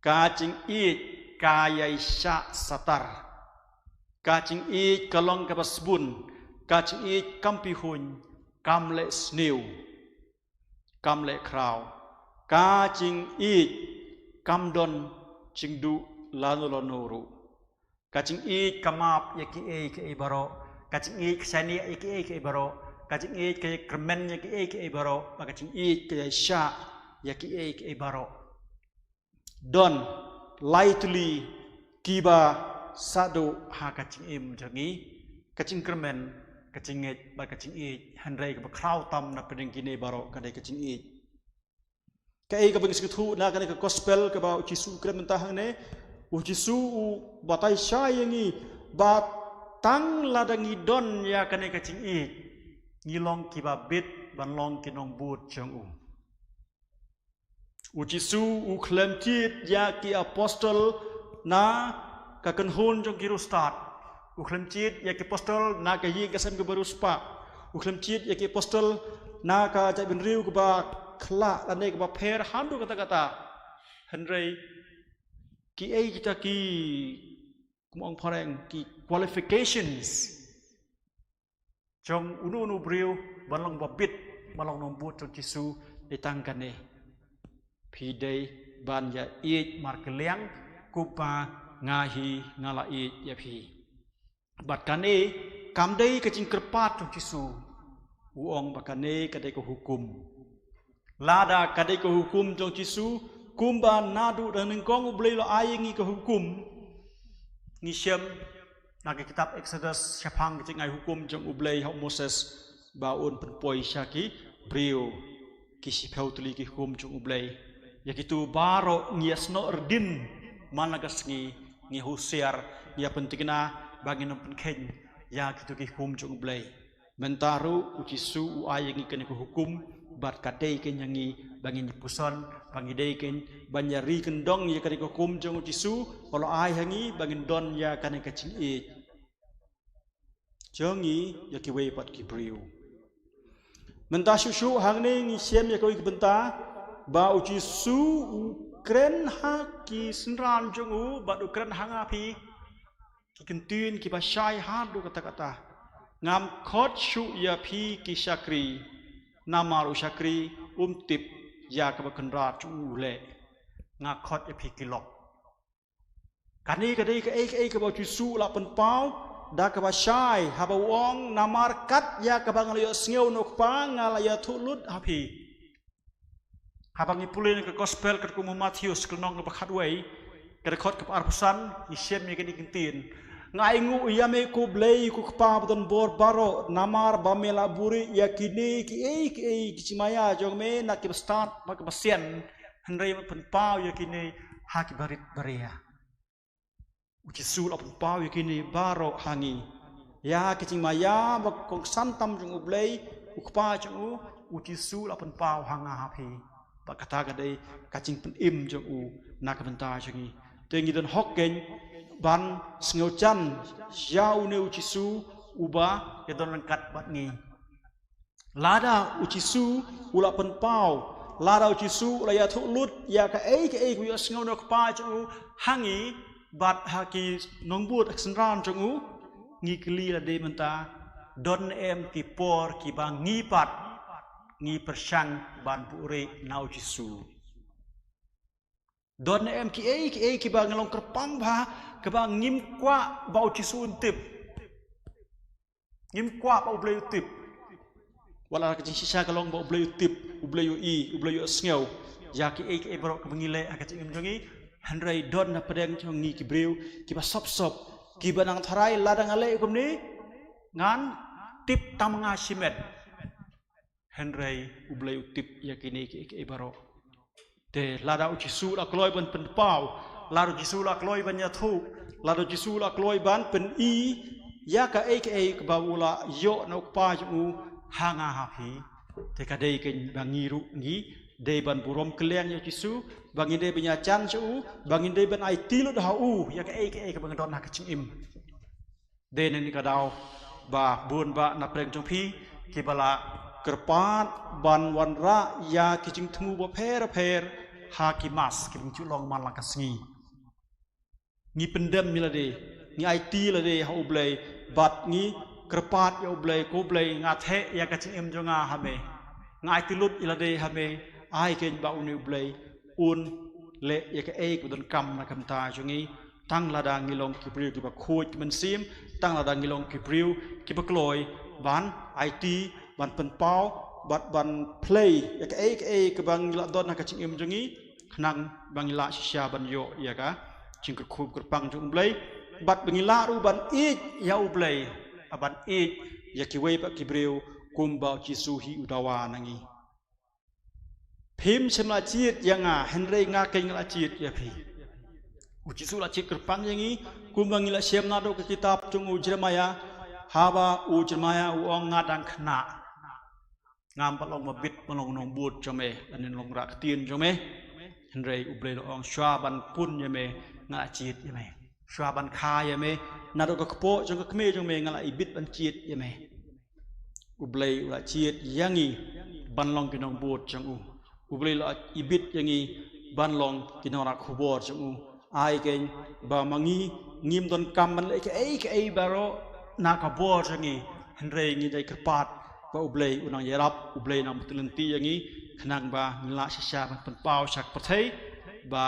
Ka jingïeit ka ïai shah satar. Ka jingïeit ka long kaba sbun. Ka jingïeit kam pihuiñ, kam leh sniew, kam leh khraw. Ka jingïeit kam don jingduh lano lano ruh. Ka jingïeit ka map ïa kiei kiei baroh. Ka jingïeit ka shaniah ïa kiei kiei baroh. Ka jingïeit ka ïakyrmen ïa kiei kiei baroh. Bad ka jingïeit ka ïaishah ïa kiei kiei baroh. Don lai tylli kiba sah duh ha ka jingim jong ngi: ka jingkyrmen, ka jingngeit, bad ka jingïeit. Hynrei kaba khraw tam na pdeng kine baroh ka dei ka jingïeit. Kaei kaba ngi sngewthuh na kane ka gospel kaba u Jisu u kren mynta hangne? U Jisu u batai shai ïa ngi ba tang lada ngi don ïa kane ka jingïeit, ngi long kiba bit ban long ki nongbud jong u. U Jisu u khlem jied ïa ki apostol na ka kynhun jong ki riewstad. U khlem jied ïa ki apostol na ka ïing ka sem kaba riewspah. U khlem jied ïa ki apostol na ka jaitbynriew kaba khlah lane kaba pher haduh katta katta. Hynrei kiei kita ki, kum ong phareng, ki qualifications jong uno uno u briew ban long ba bit, ban long nongbud jong u Jisu, dei tang kane: Phi dei ban ïa ïeit markylliang kumba nga hi nga la ïeit ïa phi. Bad kane kam dei ka jingkyrpad jong u Jisu. U ong ba kane ka dei ka hukum. Lada ka dei ka hukum jong u Jisu, kumba naduh da nyngkong U Blei u la ai ïa ngi ka hukum. Ngi shem na ka kitab Exodus shaphang ka jingai hukum jong U Blei ha u Moses ba un pynpoi sha ki briew ki shiphew tylli ki hukum jong U Blei. Ïa kito baroh ngi ïa snoh rdin man la ka sngi, ngi husiar, ngi ïa pynthikna ba ngin ym pynkheiñ ïa kito ki hukum jong U Blei. Mynta ruh u Jisu u ai ïa ngi kane ka hukum, Bad ka dei kein ha ngi ba ngin ïa puson, ba ngi dei kein ban ïa ri kyndong ïa ka dei ka hukum jong u Jisu, ba u la ai ha ngi ba ngin don ïa kane ka jingïeit jong ngi ïa kiwei pat ki briew. Mynta shuh shuh hangne ngi shem ïa kawei ka bynta ba u Jisu u kren ha ki synran jong u bad u kren ha nga phi ki ktien kiba shai haduh katta katta. Ngam khot shuh ïa phi ki shakri, namar u shakri um tip ïa kaba kynrad jong u u leh. Nga khot ïa phi ki lok. Kane ka dei kaei kaei kaba u Jisu u la pynpaw da kaba shai haba u ong, namar kat ïa kaba nga la ïohsngew na u Kpa nga la ïathuh lut ha phi. Haba ngi pule na ka gospel katkum u Mathaios ka lynnong kaba khatwei, ka dkhot kaba arphew san, ngi shem ïa kine ki ktien. Nga ainguh ïa me ko Blei ko Kpa badonbor baroh, namar ba me la buhrieh ïa kine kiei kiei ki jingmaïa jong me na kiba stad bad kiba sian, hynrei me pynpaw ïa kine ha kiba rit baria. U Jisu u la pynpaw ïa kine baroh ha ngi. Ïa ki jingmaïa ba kongsan tam jong u Blei, u Kpa jong u, u Jisu u la pynpaw ha nga ha phi. Bad kata ka dei ka jingpynim jong u na ka bynta jong ngi. Te ngi don hok kein ban sngewjan ïa une u Jisu uba ïadon ryngkat bad ngi. Lada u Jisu u la pynpaw, lada u Jisu u la ïathuh lut ïa kaei kaei kaba u ïohsngew na u Kpa jong u ha ngi bad ha ki nongbud ha ki synran jong u, ngi kylli lade mynta, don em ki por kiba ngi pat ngi pyrshang ban buhrieh na u Jisu? Don em kiei kiei kiba ngi long kyrpang bha, kiba ngim kwah ba u Jisu un tip? Ngim kwah ba u Blei u tip. Wat la ka jingshisha ka long ba u Blei u tip, u Blei u i, u Blei u sngew ïa kiei kiei baroh kaba ngi leh ha ka jingim jong ngi. Hynrei don na pdeng jong ngi ki briew kiba sop sop, kiba nang tharai lada nga leh kumne ngan tip tang ma nga shimet. Hynrei u Blei u tip ïa kine kiei kiei baroh. Te lada u Jisu u la kloi ban pynpaw, lada u Jisu u la kloi ban ïathuh, lada u Jisu u la kloi ban pyni ïa kaei kaei kaba u la ïoh na u Kpa jong u ha nga ha phi, te ka dei kein ba ngi ruh ngi dei ban burom kylliang ïa u Jisu, ba ngi dei ban ïajan sha u, ba ngi dei ban aiti lut ha u ïa kaei kaei kaba ngi don ha ka jingim. Dei na kane ka daw ba bun ba na pdeng jong phi kiba la kyrpad ban wanrah ïa ki jingthmu bapher bapher ha ki mass kiba ngi ju long man la ka sngi. Ngi pyndem ïa lade, ngi aiti lade ha u Blei bad ngi kyrpad ïa u Blei, ko Blei nga theh ïa ka jingim jong nga ha me. Nga aiti lut ïa lade ha me, ai kein ba une u Blei un leh ïa kaei kaba donkam na ka bynta jong ngi, tang lada ngi long ki briew kiba khuid ki mynsiem, tang lada ngi long ki briew kiba kloi ban aiti, ban pynpaw bad ban plie ïa kaei kaei kaba ngi la don ha ka jingim jong ngi, khnang ba ngi lah shisha ban ïoh ïa ka jingkyrkhu kyrpang jong u Blei, bad ba ngi lah ruh ban ïeit ïa u Blei, ban ïeit ïa kiwei pat ki briew kumba u Jisu hi u dawa na ngi. Phim shym la jied ïa nga, hynrei nga kein nga la jied ïa phi. U Jisu u la jied kyrpang ïa ngi, kumba ngi la shem naduh ka kitab jong u Jeremaïah, haba u Jeremaïah u ong, nga dang khynnah. Ngam pat long ba bit ban long nongbud jong me, lane nongrah ktien jong me. Hynrei u Blei u la ong, shuwa ban pun ïa me, nga la jied ïa me. Shuwa ban kha ïa me naduh ka kpoh jong ka kmie jong me, nga la ibit ban jied ïa me. U Blei u la jied ïa ngi ban long ki nongbud jong u. U Blei u la ibit ïa ngi ban long ki nongrah khubor jong u. Ai kein ba ma ngi ngim donkam ban leh kaei kaei baroh na ka bor jong ngi, hynrei ngi dei kyrpad ba u Blei u nang ïarap, u Blei u nang pyllait lynti ïa ngi, khnang ba ngi lah shisha ban pynpaw sha ka pyrthei ba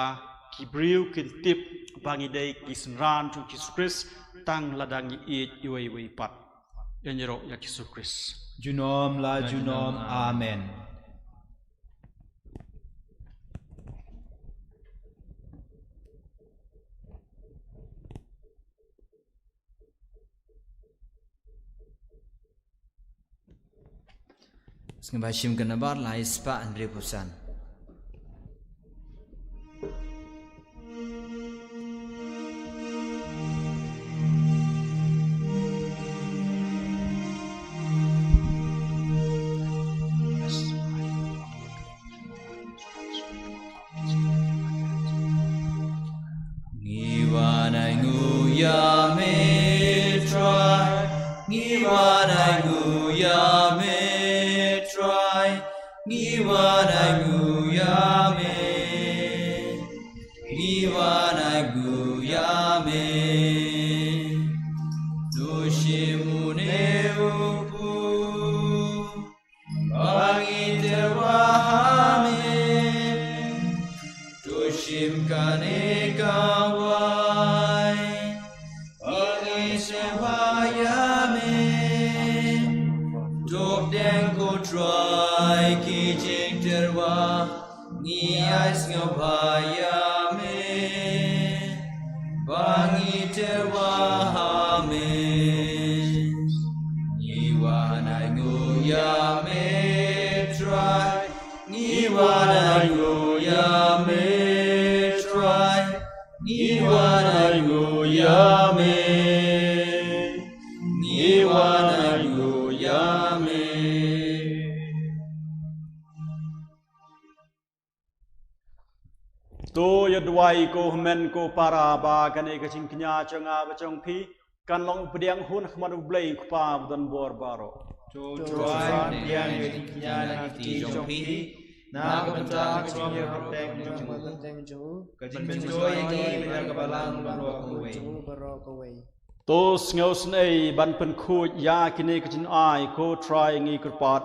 ki briew kin tip ba ngi dei ki synran jong u Jisu Khrist tang lada ngi ïeit iwei iwei pat. Ïaroh ïa u Jisu Khrist. Junom la junom. Amen. Sngewbha shim ka nambar lai spah hynriewphew san. Ïa me Trai, ngi wan ai nguh ïa me Trai, ngi wan ai nguh ïa me, ngi wan ai nguh ïa me. To shim une u pud ba ngi tyrwa ha me. To shim kane ka wai ba ngi sngewbha ïa me. To pdiang ko Trai ki jingtyrwa, ngi ai sngewbha ïa me ba ngi tyrwa ha me. Ngi wan ai nguh ïa me Trai, ngi wan ai nguh ïa me Trai, ngi wan ai nguh ïa me, ngi wan ai nguh ïa me. To ïa duwai ko hynmen ko para ba kane ka jingkñia jong nga bad jong phi kan long u pdiang hun ha khmat U Blei U Kpa badonbor baroh. To Trai pdiang ïa ka jingkñia na ka kti jong phi na ka bynta ka jingïarap jong u, ka jingpynjoi ïa ngi na ka balang baroh kawei. To sngewsynei ban pynkhuid ïa kine ki jingai ko Trai ngi kyrpad.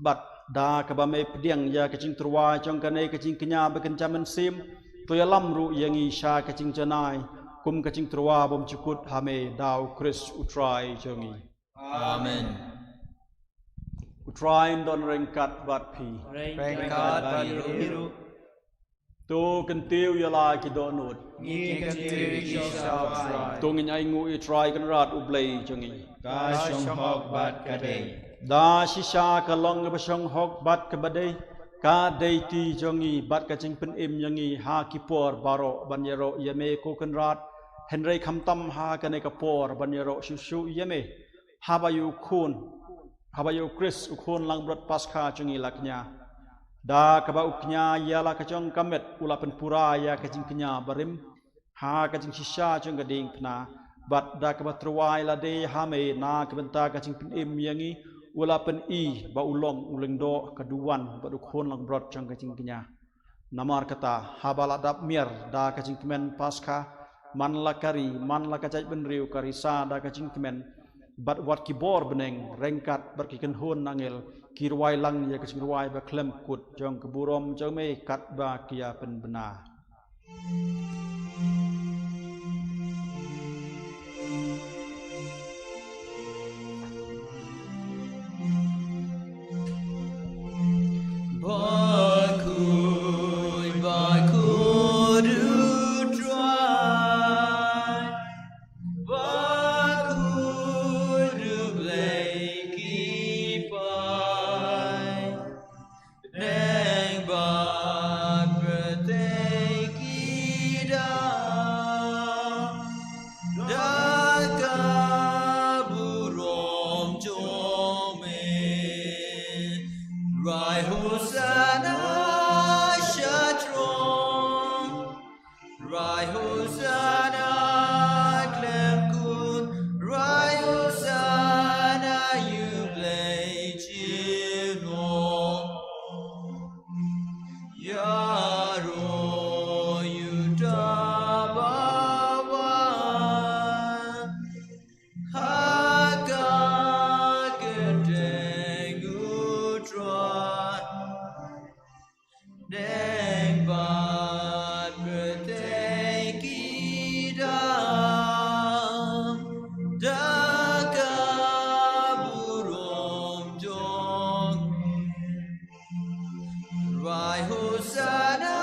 Bad da kaba me pdiang ïa ka jingtyrwa jong kane ka jingkñia bakynja mynsiem, to ïalam ruh ïa ngi sha ka jingjanai kum ka jingtyrwa bymjukut ha me da U Khrist U Trai jong ngi. Amen. U Trai un don ryngkat bad phi. Ryngkat bad phi ruh. To kyntiew ïa la ki dohnud. Ngi kyntiew ïa ki sha U Trai. To ngin ai nguh ïa U Trai Kynrad U Blei jong ngi. Ka shong hok bad ka dei. Da shisha ka long kaba shong hok bad kaba dei, ka dei ti jong ngi bad ka jingpynim ïa ngi ha ki por baroh ban ïaroh ïa me ko Kynrad, hynrei khamtam ha kane ka por ban ïaroh shuh shuh ïa me haba ïa u khun, haba ïa U Khrist u khun langbrot Paskha jong ngi la kñia. Da kaba u kñia ïa la ka jong ka met u la pynpura ïa ka jingkñia barim ha ka jingshisha jong ka diengphna, bad da kaba tyrwa ïa lade ha me na ka bynta ka jingpynim ïa ngi u la pyni ba u long u lyngdoh ka duwan bad u khun langbrot jong ka jingkñia. Namar kata haba la dap miar da ka jingkmen Paskha, man la ka ri man la ka jaitbynriew ka risa da ka jingkmen, bad wat ki bor bneng ryngkat bad ki kynhun angel ki rwai lang ïa ka jingrwai bakhlem kut jong ka burom jong me katba ki ïa pynbna. Bakhuid, bakhuid U Trai, bakhuid U Blei ki paid. Bneng bad pyrthei ki dang da ka burom jong me. Rwai Hosanna sha throne. Rwai Hosanna khlem kut, rwai Hosanna ïa U Blei jong ngi. Ïaroh ïa uta uba wan ha ka kyrteng U Trai. Bneng bad pyrthei ki dang da ka burom jong me. Rwai Hosanna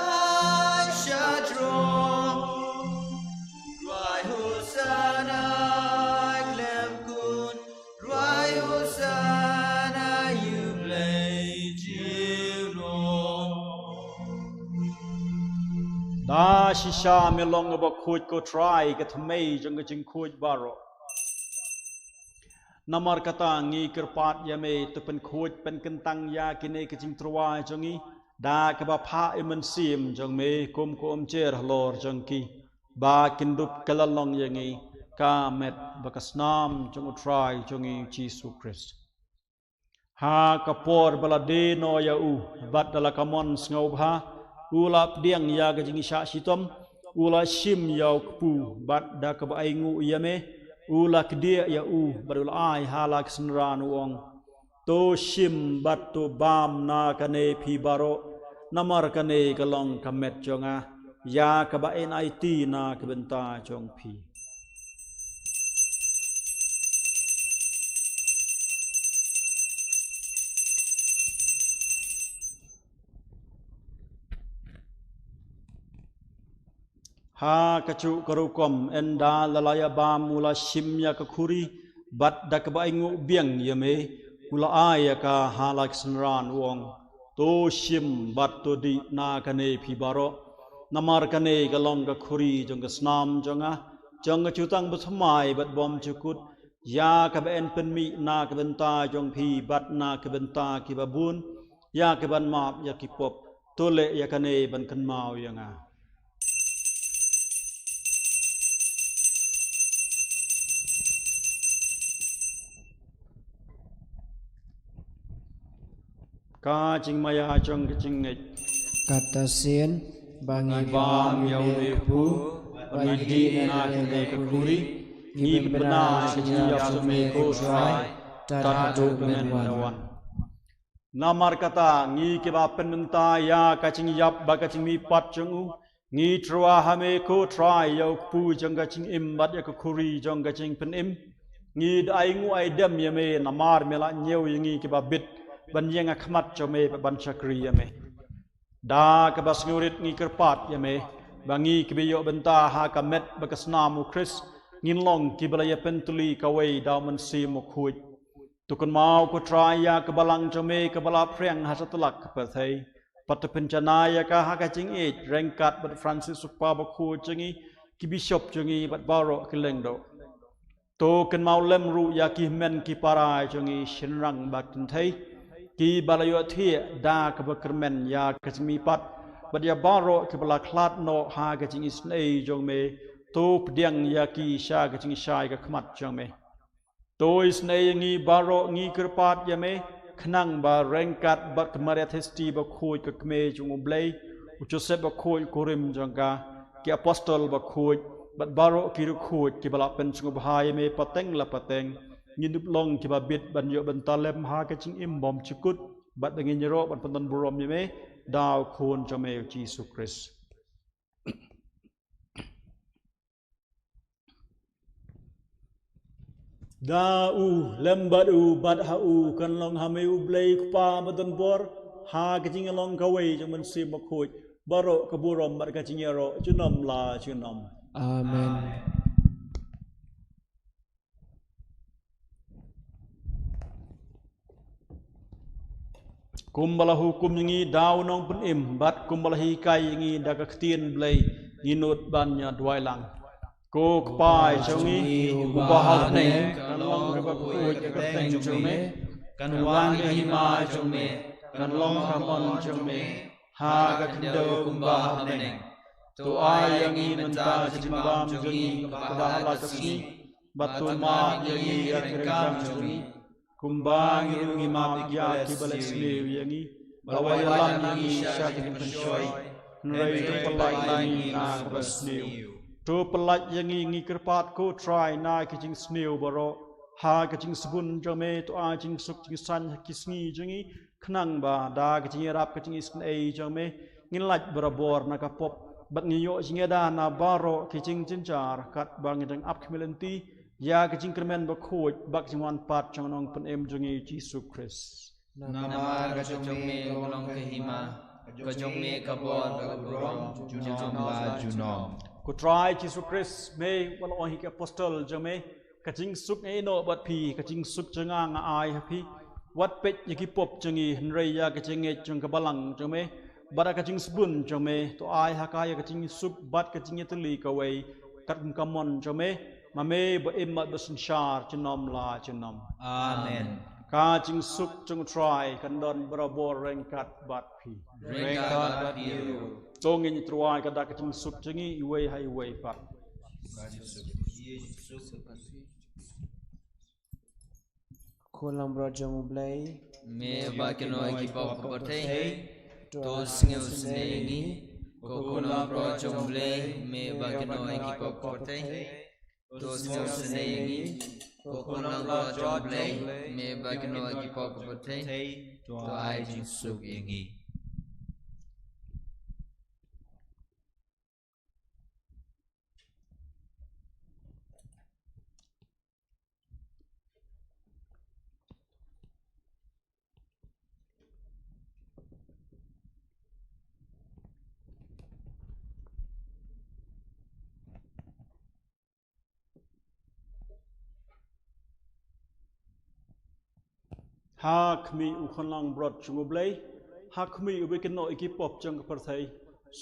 sha throne. Rwai Hosanna khlem kut. Rwai Hosanna ïa U Blei jong ngi. Da shisha me long kaba khuid ko Trai, ka thymmei jong ka jingkhuid baroh. Namar kata ngi kyrpad ïa me to pynkhuid pynkyntang ïa kine ki jingtyrwa jong ngi da kaba phah ïa u Mynsiem jong me kum ka umjer halor jong ki, ba kin dup kylla long ïa ngi ka met bad ka snam jong U Trai jong ngi Jisu Khrist. Ha ka por ba la die noh ïa u, bad da la kamon sngewbha, u la pdiang ïa ka jingshah shitom, u la shim ïa u kpu, bad da kaba ainguh ïa me, u la kdiah ïa u, bad u la ai ha la ka synran, u ong: To shim bad to bam na kane phi baroh, namar kane ka long ka met jong nga, ïa kaba yn aiti na ka bynta jong phi. Ha kajuh ka rukom, ynda la la ïa bam, u la shim ïa ka khuri, bad da kaba ainguh biang ïa me, u la ai ïa ka ha la ka synran, u ong: To shim bad to dih na kane phi baroh, namar kane ka long ka khuri jong ka snam jong nga, jong ka jutang bathymmai bad bymjukut, ïa kaba yn pynmih na ka bynta jong phi bad na ka bynta kiba bun, ïa kaban map ïa ki pop. To leh ïa kane ban kynmaw ïa nga. Ka jingmaïa jong ka jingngeit. Kata sien ba ngi bam ïa une u kpu, ba ngi dih na kane ka khuri, ngi pynbna ïa ka jingïap jong me, ko Trai, tad haduh ba men wan. Namar kata, ngi kiba pynmynta ïa ka jingïap bad ka jingmihpat jong u, ngi tyrwa ha me, ko Trai, ïa u kpu jong ka jingim bad ïa ka khuri jong ka jingpynim. Ngi da ainguh aidem ïa me, namar me la ñiew ïa ngi kiba bit ban ïeng ha khmat jong me bad ban shakri ïa me. Da kaba sngewrit ngi kyrpad ïa me, ba ngi kiba ïoh bynta ha ka met bad ka snam U Khrist, ngin long kiba la ïa pyntylli kawei da U Mynsiem Bakhuid. To kynmaw, ko Trai, ïa ka balang jong me kaba la phriang ha satlak ka pyrthei, bad to pynjanai ïa ka ha ka jingïeit ryngkat bad Francis u Kpa Bakhuid jong ngi, ki bishop jong ngi bad baroh ki lyngdoh. To kynmaw lem ruh ïa ki hynmen ki para jong ngi shynrang bad kynthei, kiba la ïohthiah da kaba kyrmen ïa ka jingmihpat, bad ïa baroh kiba la khlad noh ha ka jingisynei jong me, to pdiang ïa ki sha ka jingshai ka khmat jong me. To isynei ïa ngi baroh, ngi kyrpad ïa me, khnang ba ryngkat bad ka Maria Theisotti Bakhuid, ka Kmie jong U Blei, u Joseph Bakhuid, u kurim jong ka, ki apostol bakhuid, bad baroh ki riewkhuid kiba la pynsngewbha ïa me pateng la pateng, ngin ïoh long kiba bit ban ïoh bynta lem ha ka jingim bymjukut, bad ba ngin ïaroh ban pyndonburom ïa me da u Khun jong me, U Jisu Khrist. Da u, lem bad u, bad ha u, kan long ha me U Blei U Kpa badonbor, ha ka jinglong kawei jong U Mynsiem Bakhuid, baroh ka burom bad ka jingïaroh junom la junom. Amen. Kumba la hukum ïa ngi da u Nongpynim, bad kumba la hikai ïa ngi da ka Ktien Blei, ngin nud ban ïa duwai lang. Ko Kpa jong ngi uba ha bneng, kan long bakhuid ka kyrteng jong me, kan wan ka hima jong me, kan long ka mon jong me ha ka khyndew kumba ha bneng. To ai ïa ngi mynta ka jingbam jong ngi kaba ha la ka sngi, bad to map ïa ngi ïa ki ryngkang jong ngi, kumba ngi ruh ngi map ïa kiba leh sniew ïa ngi. Wat ïalam ïa ngi sha ka jingpynshoi, hynrei to pyllait ïa ngi na kaba sniew. To pyllait ïa ngi, ngi kyrpad, ko Trai, na ki jingsniew baroh. Ha ka jingsbun jong me to ai jingsuk jingsaiñ ha ki sngi jong ngi, khnang ba da ka jingïarap ka jingisynei jong me, ngin lait barabor na ka pop, bad ngin ïoh jingïada na baroh ki jingjynjar, katba ngin dang ap khmih lynti ïa ka jingkyrmen bakhuid bad ka jingwan pat jong u Nongpynim jong ngi Jisu Khrist. Namar ka jong me ka long ka hima, ka jong me ka bor bad ka burom, junom la junom. Ko Trai Jisu Khrist, me wat la ong ha ki apostol jong me, ka jingsuk nga ïehnoh bad phi, ka jingsuk jong nga nga ai ha phi. Wat peit ïa ki pop jong ngi, hynrei ïa ka jingngeit jong ka balang jong me, bad ka jingsbun jong me, to ai ha ka ïa ka jingsuk bad ka jingïatylli kawei, katkum ka mon jong me, ma me ba im bad ba synshar junom la junom. Amen. Ka jingsuk jong u Trai kan don barabor ryngkat bad phi. Ryngkat bad phi ruh. To ngin ïatyrwa ïa ka da ka jingsuk jong ngi iwei ha iwei pat. Khun langbrot jong U Blei, me ba kynnoh ïa ki pop ka pyrthei, to sngewsynei ïa ngi. Ko khun langbrot jong U Blei, me ba kynnoh ïa ki pop ka pyrthei, to sngewsynei ïa ngi. Ko khun langbrot jong U Blei, me ba kynnoh ïa ki pop ka pyrthei, to ai jingsuk ïa ngi. Ha khmih u khun langbrot jong U Blei, ha khmih u ba kynnoh ïa ki pop jong ka pyrthei,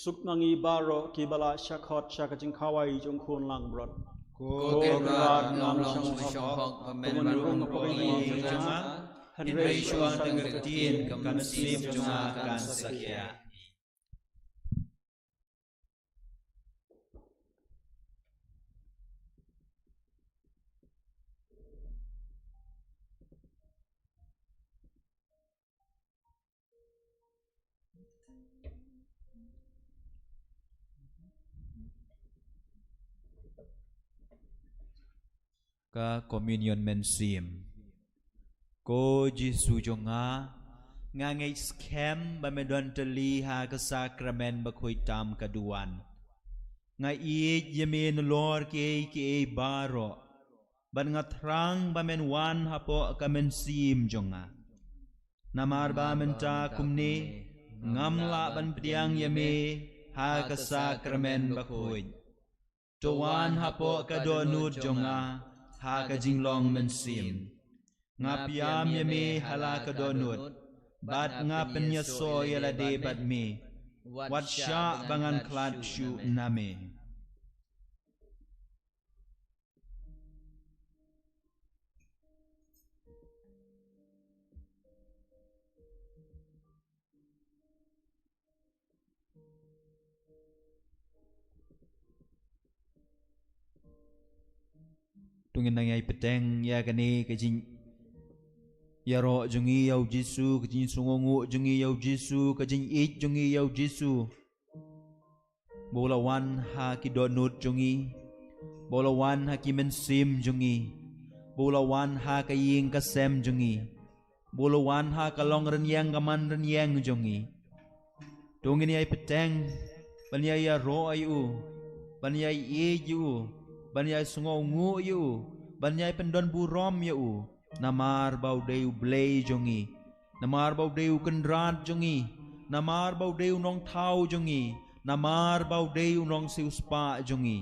suk na ngi baroh ki ba la shah khot sha ka jingkhawai jong u khun langbrot. Ko Kynrad, ngam long shu shong hok ba men ban rung hapoh ka ïing jong nga, hynrei shu ong tang ka ktien, ka mynsiem jong nga kan sa khiah. Ka Communion Mynsiem. Ko Jisu jong nga, nga ngeit skhem ba me don tylli ha ka Sakramen Bakhuid tam ka duwan. Nga ïeit ïa me nalor kiei kiei baroh, bad nga thrang ba men wan hapoh ka mynsiem jong nga. Namar ba mynta kumne, ngam lah ban pdiang ïa me ha ka Sakramen Bakhuid. To wan hapoh ka dohnud jong nga ha ka jinglong mynsiem. Nga pdiang ïa me ha la ka dohnud, bad nga pynïasoh ïa lade bad me. Wat shah ba ngan khlad shuh na me. To ngin nang ïai bteng ïa kane ka jingïaroh jong ngi ïa u Jisu, ka jingsngewnguh jong ngi ïa u Jisu, ka jingïeit jong ngi ïa u Jisu. Ba u la wan ha ki dohnud jong ngi, ba u la wan ha ki mynsiem jong ngi, ba u la wan ha ka ïing ka sem jong ngi, ba u la wan ha ka long rynïeng ka man rynïeng jong ngi. To ngin ïai bteng ban ïai ïaroh ïa u, ban ïai ïeit ïa u, ban ïai sngewnguh ïa u, ban ïai pyndonburom ïa u, namar ba u dei U Blei jong ngi, namar ba u dei U Kynrad jong ngi, namar ba u dei U Nongthaw jong ngi, namar ba u dei U Nongsiewspah jong ngi.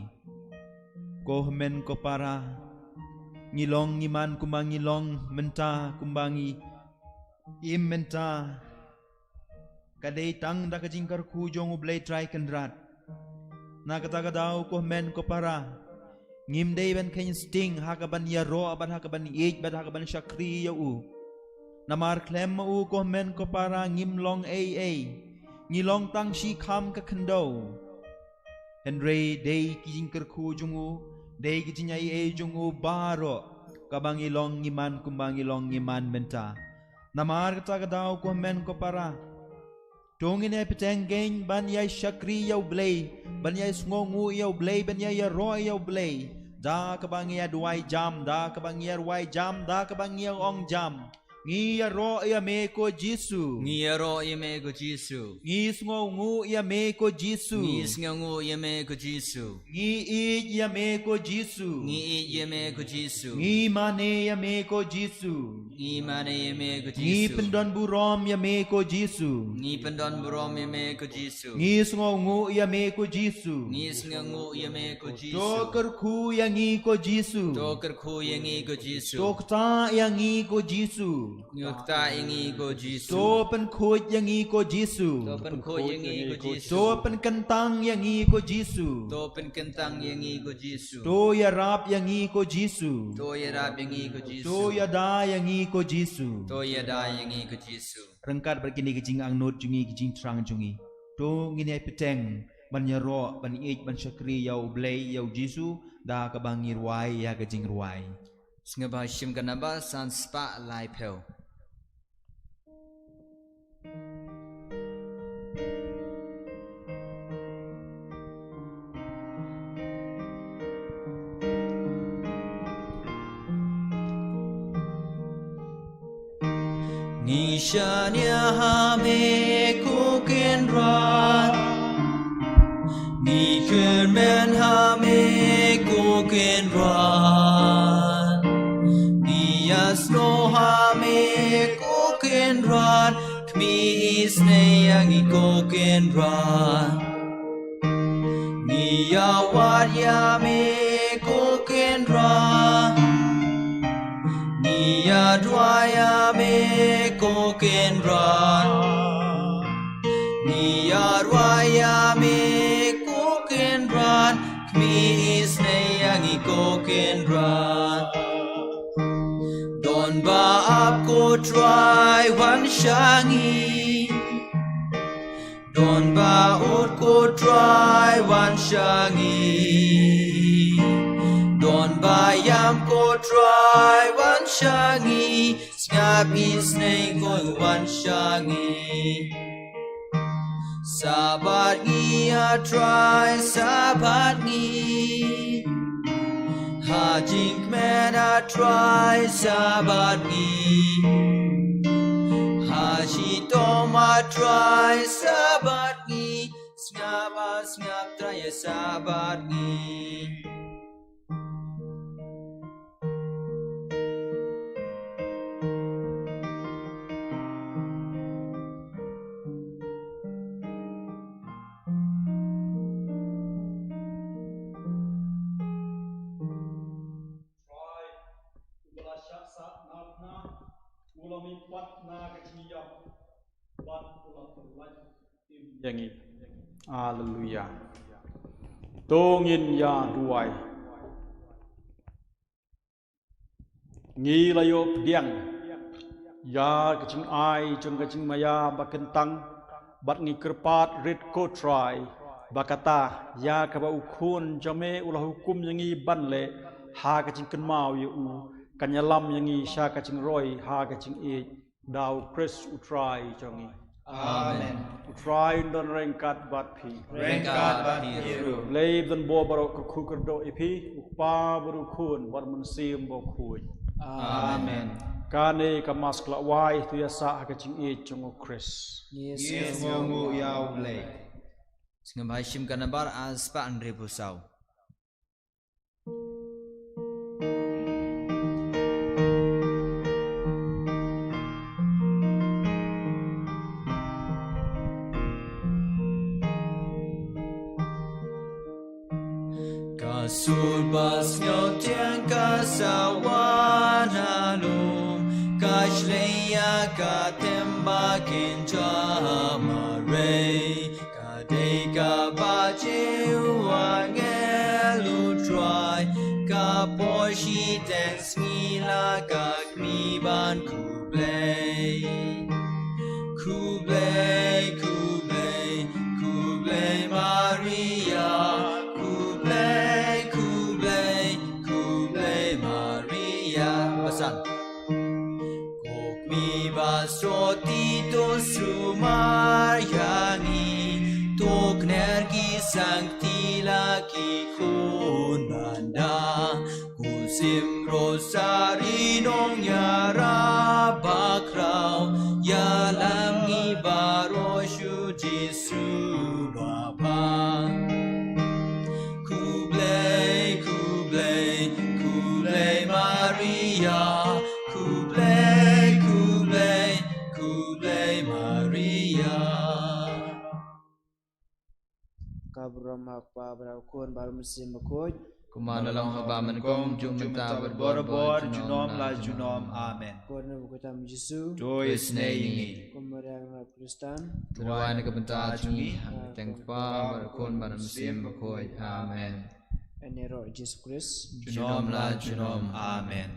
Ko hynmen ko para, ngi long ngi man kumba ngi long mynta, kumba ngi im mynta, ka dei tang da ka jingkyrkhu jong U Blei Trai Kynrad. Na kata ka daw, ko hynmen ko para, ngim dei ban kheiñ sting ha kaban ïaroh bad ha kaban ïeit bad ha kaban shakri ïa u. Namar khlem ma u, ko hynmen ko para, ngim long ei ei, ngi long tang shi kham ka khyndew. Hynrei dei ki jingkyrkhu jong u, dei ki jingaiei jong u baroh, kaba ngi long ngi man kumba ngi long ngi man mynta. Namar kata ka daw, ko hynmen ko para, to ngin ïai bteng kein ban ïai shakri ïa U Blei, ban ïai sngewnguh ïa U Blei, ban ïai ïaroh ïa U Blei da kaba ngi ïa duwai jam, da kaba ngi ïa rwai jam, da kaba ngi ïa ong jam. Ngi ïaroh ïa me ko Jisu. Ngi ïaroh ïa me ko Jisu. Ngi sngewnguh ïa me ko Jisu. Ngi sngewnguh ïa me ko Jisu. Ngi ïeit ïa me ko Jisu. Ngi ïeit ïa me ko Jisu. Ngi mane ïa me ko Jisu. Ngi mane ïa me ko Jisu. Ngi pyndonburom ïa me ko Jisu. Ngi pyndonburom ïa me ko Jisu. Ngi sngewnguh ïa me ko Jisu. Ngi sngewnguh ïa me ko Jisu. To kyrkhu ïa ngi ko Jisu. To kyrkhu ïa ngi ko Jisu. To ktah ïa ngi ko Jisu. To ktah ïa ngi ko Jisu. To pynkhuid ïa ngi ko Jisu. To pynkhuid ïa ngi ko Jisu. To pynkyntang ïa ngi ko Jisu. To pynkyntang ïa ngi ko Jisu. To ïarap ïa ngi ko Jisu. To ïarap ïa ngi ko Jisu. To ïada ïa ngi ko Jisu. To ïada ïa ngi ko Jisu. Ryngkat bad kine ki jingangnud jong ngi, ki jingthrang jong ngi, to ngin ïai bteng ban ïaroh, ban ïeit, ban shakri ïa U Blei, ïa u Jisu, da kaba ngi rwai ïa ka jingrwai. Sngewbha shim ka nambar san spah laiphew. Ngi shaniah ha me ko Kynrad. Ngi kyrmen ha me ko Kynrad. Ngi ïasnoh ha me ko Kynrad. Khmih isynei ïa ngi ko Kynrad. Ngi ïawad ïa me ko Kynrad. Ngi ïaduwai ïa me ko Kynrad. Ngi ïaduwai ïa me ko Kynrad. Khmih isynei ïa ngi ko Kynrad. Don ba ap ko Trai wan sha ngi. Don ba ut ko Trai wan sha ngi. Don ba ïam ko Trai wan sha ngi. Sngap isynei ko wan sha ngi. Sa bad ngi a Trai, sa bad ngi. Ha jingkmen a Trai, sa bad ngi. Ha shitom a Trai, sa bad ngi. Sngap a sngap Trai, sa bad ngi. Trai, u ba la shah sah na bneng, u la mihpat na ka jingïap, bad u la pynlait im ïa ngi. Haleluya. To ngin ïa duwai. Ngi la ïoh pdiang ïa ka jingai jong ka jingmaïa ba kyntang, bad ngi kyrpad rit ko Trai, ba kata ïa kaba u Khun jong me u la hukum ïa ngi ban leh, ha ka jingkynmaw ïa u, kan ïalam ïa ngi sha ka jingroi ha ka jingïeit. Da u Khrist u Trai jong ngi. Amen. U Trai un don ryngkat bad phi. Ryngkat bad phi ruh. Blei ba don bor baroh ka kyrkhu kyrdoh ïa phi, u Kpa bad u Khun bad u Mynsiem Bakhuid. Amen. Kane ka Mass ka la wai, to ïa sah ha ka jingïeit jong u Khrist. Ngi sngewnguh ïa u Blei. Sngewbha shim ka nambar ar spah hynriewphew saw. Ka sur ba sngewtieng ka sa wan ha lum, ka shlei ïa ka them ba kynja marwei. Ka dei kaba jia u angel u Trai, ka poi shiteng sngi la ka kmie ban khublei. Khublei, khublei, khublei Maria. Khublei, khublei, khublei Maria. Basan. Ko kmie ba soti to sumar ïa ngi, to kner ki sangti la ki khun ban da. Ko sim rosari nongïarap bakhraw, ïalam ngi baroh sha u Jisu ba bha. Khublei, khublei, khublei Maria. Khublei, khublei, khublei Maria. Ka burom ha u Kpa bad ha u Khun bad ha u Mynsiem Bakhuid. Kumba la long haba nyngkong, juh mynta bad barabor, junom la junom. Amen. Ko Ri Nongpynim u Jisu. To isynei ïa ngi. Ko Maria Khrist. Tyrwa na ka bynta jong ngi, ha ka kyrteng u Kpa bad u Khun bad u Mynsiem Bakhuid. Amen. Ïa u Jisu Khrist. Junom la junom. Amen.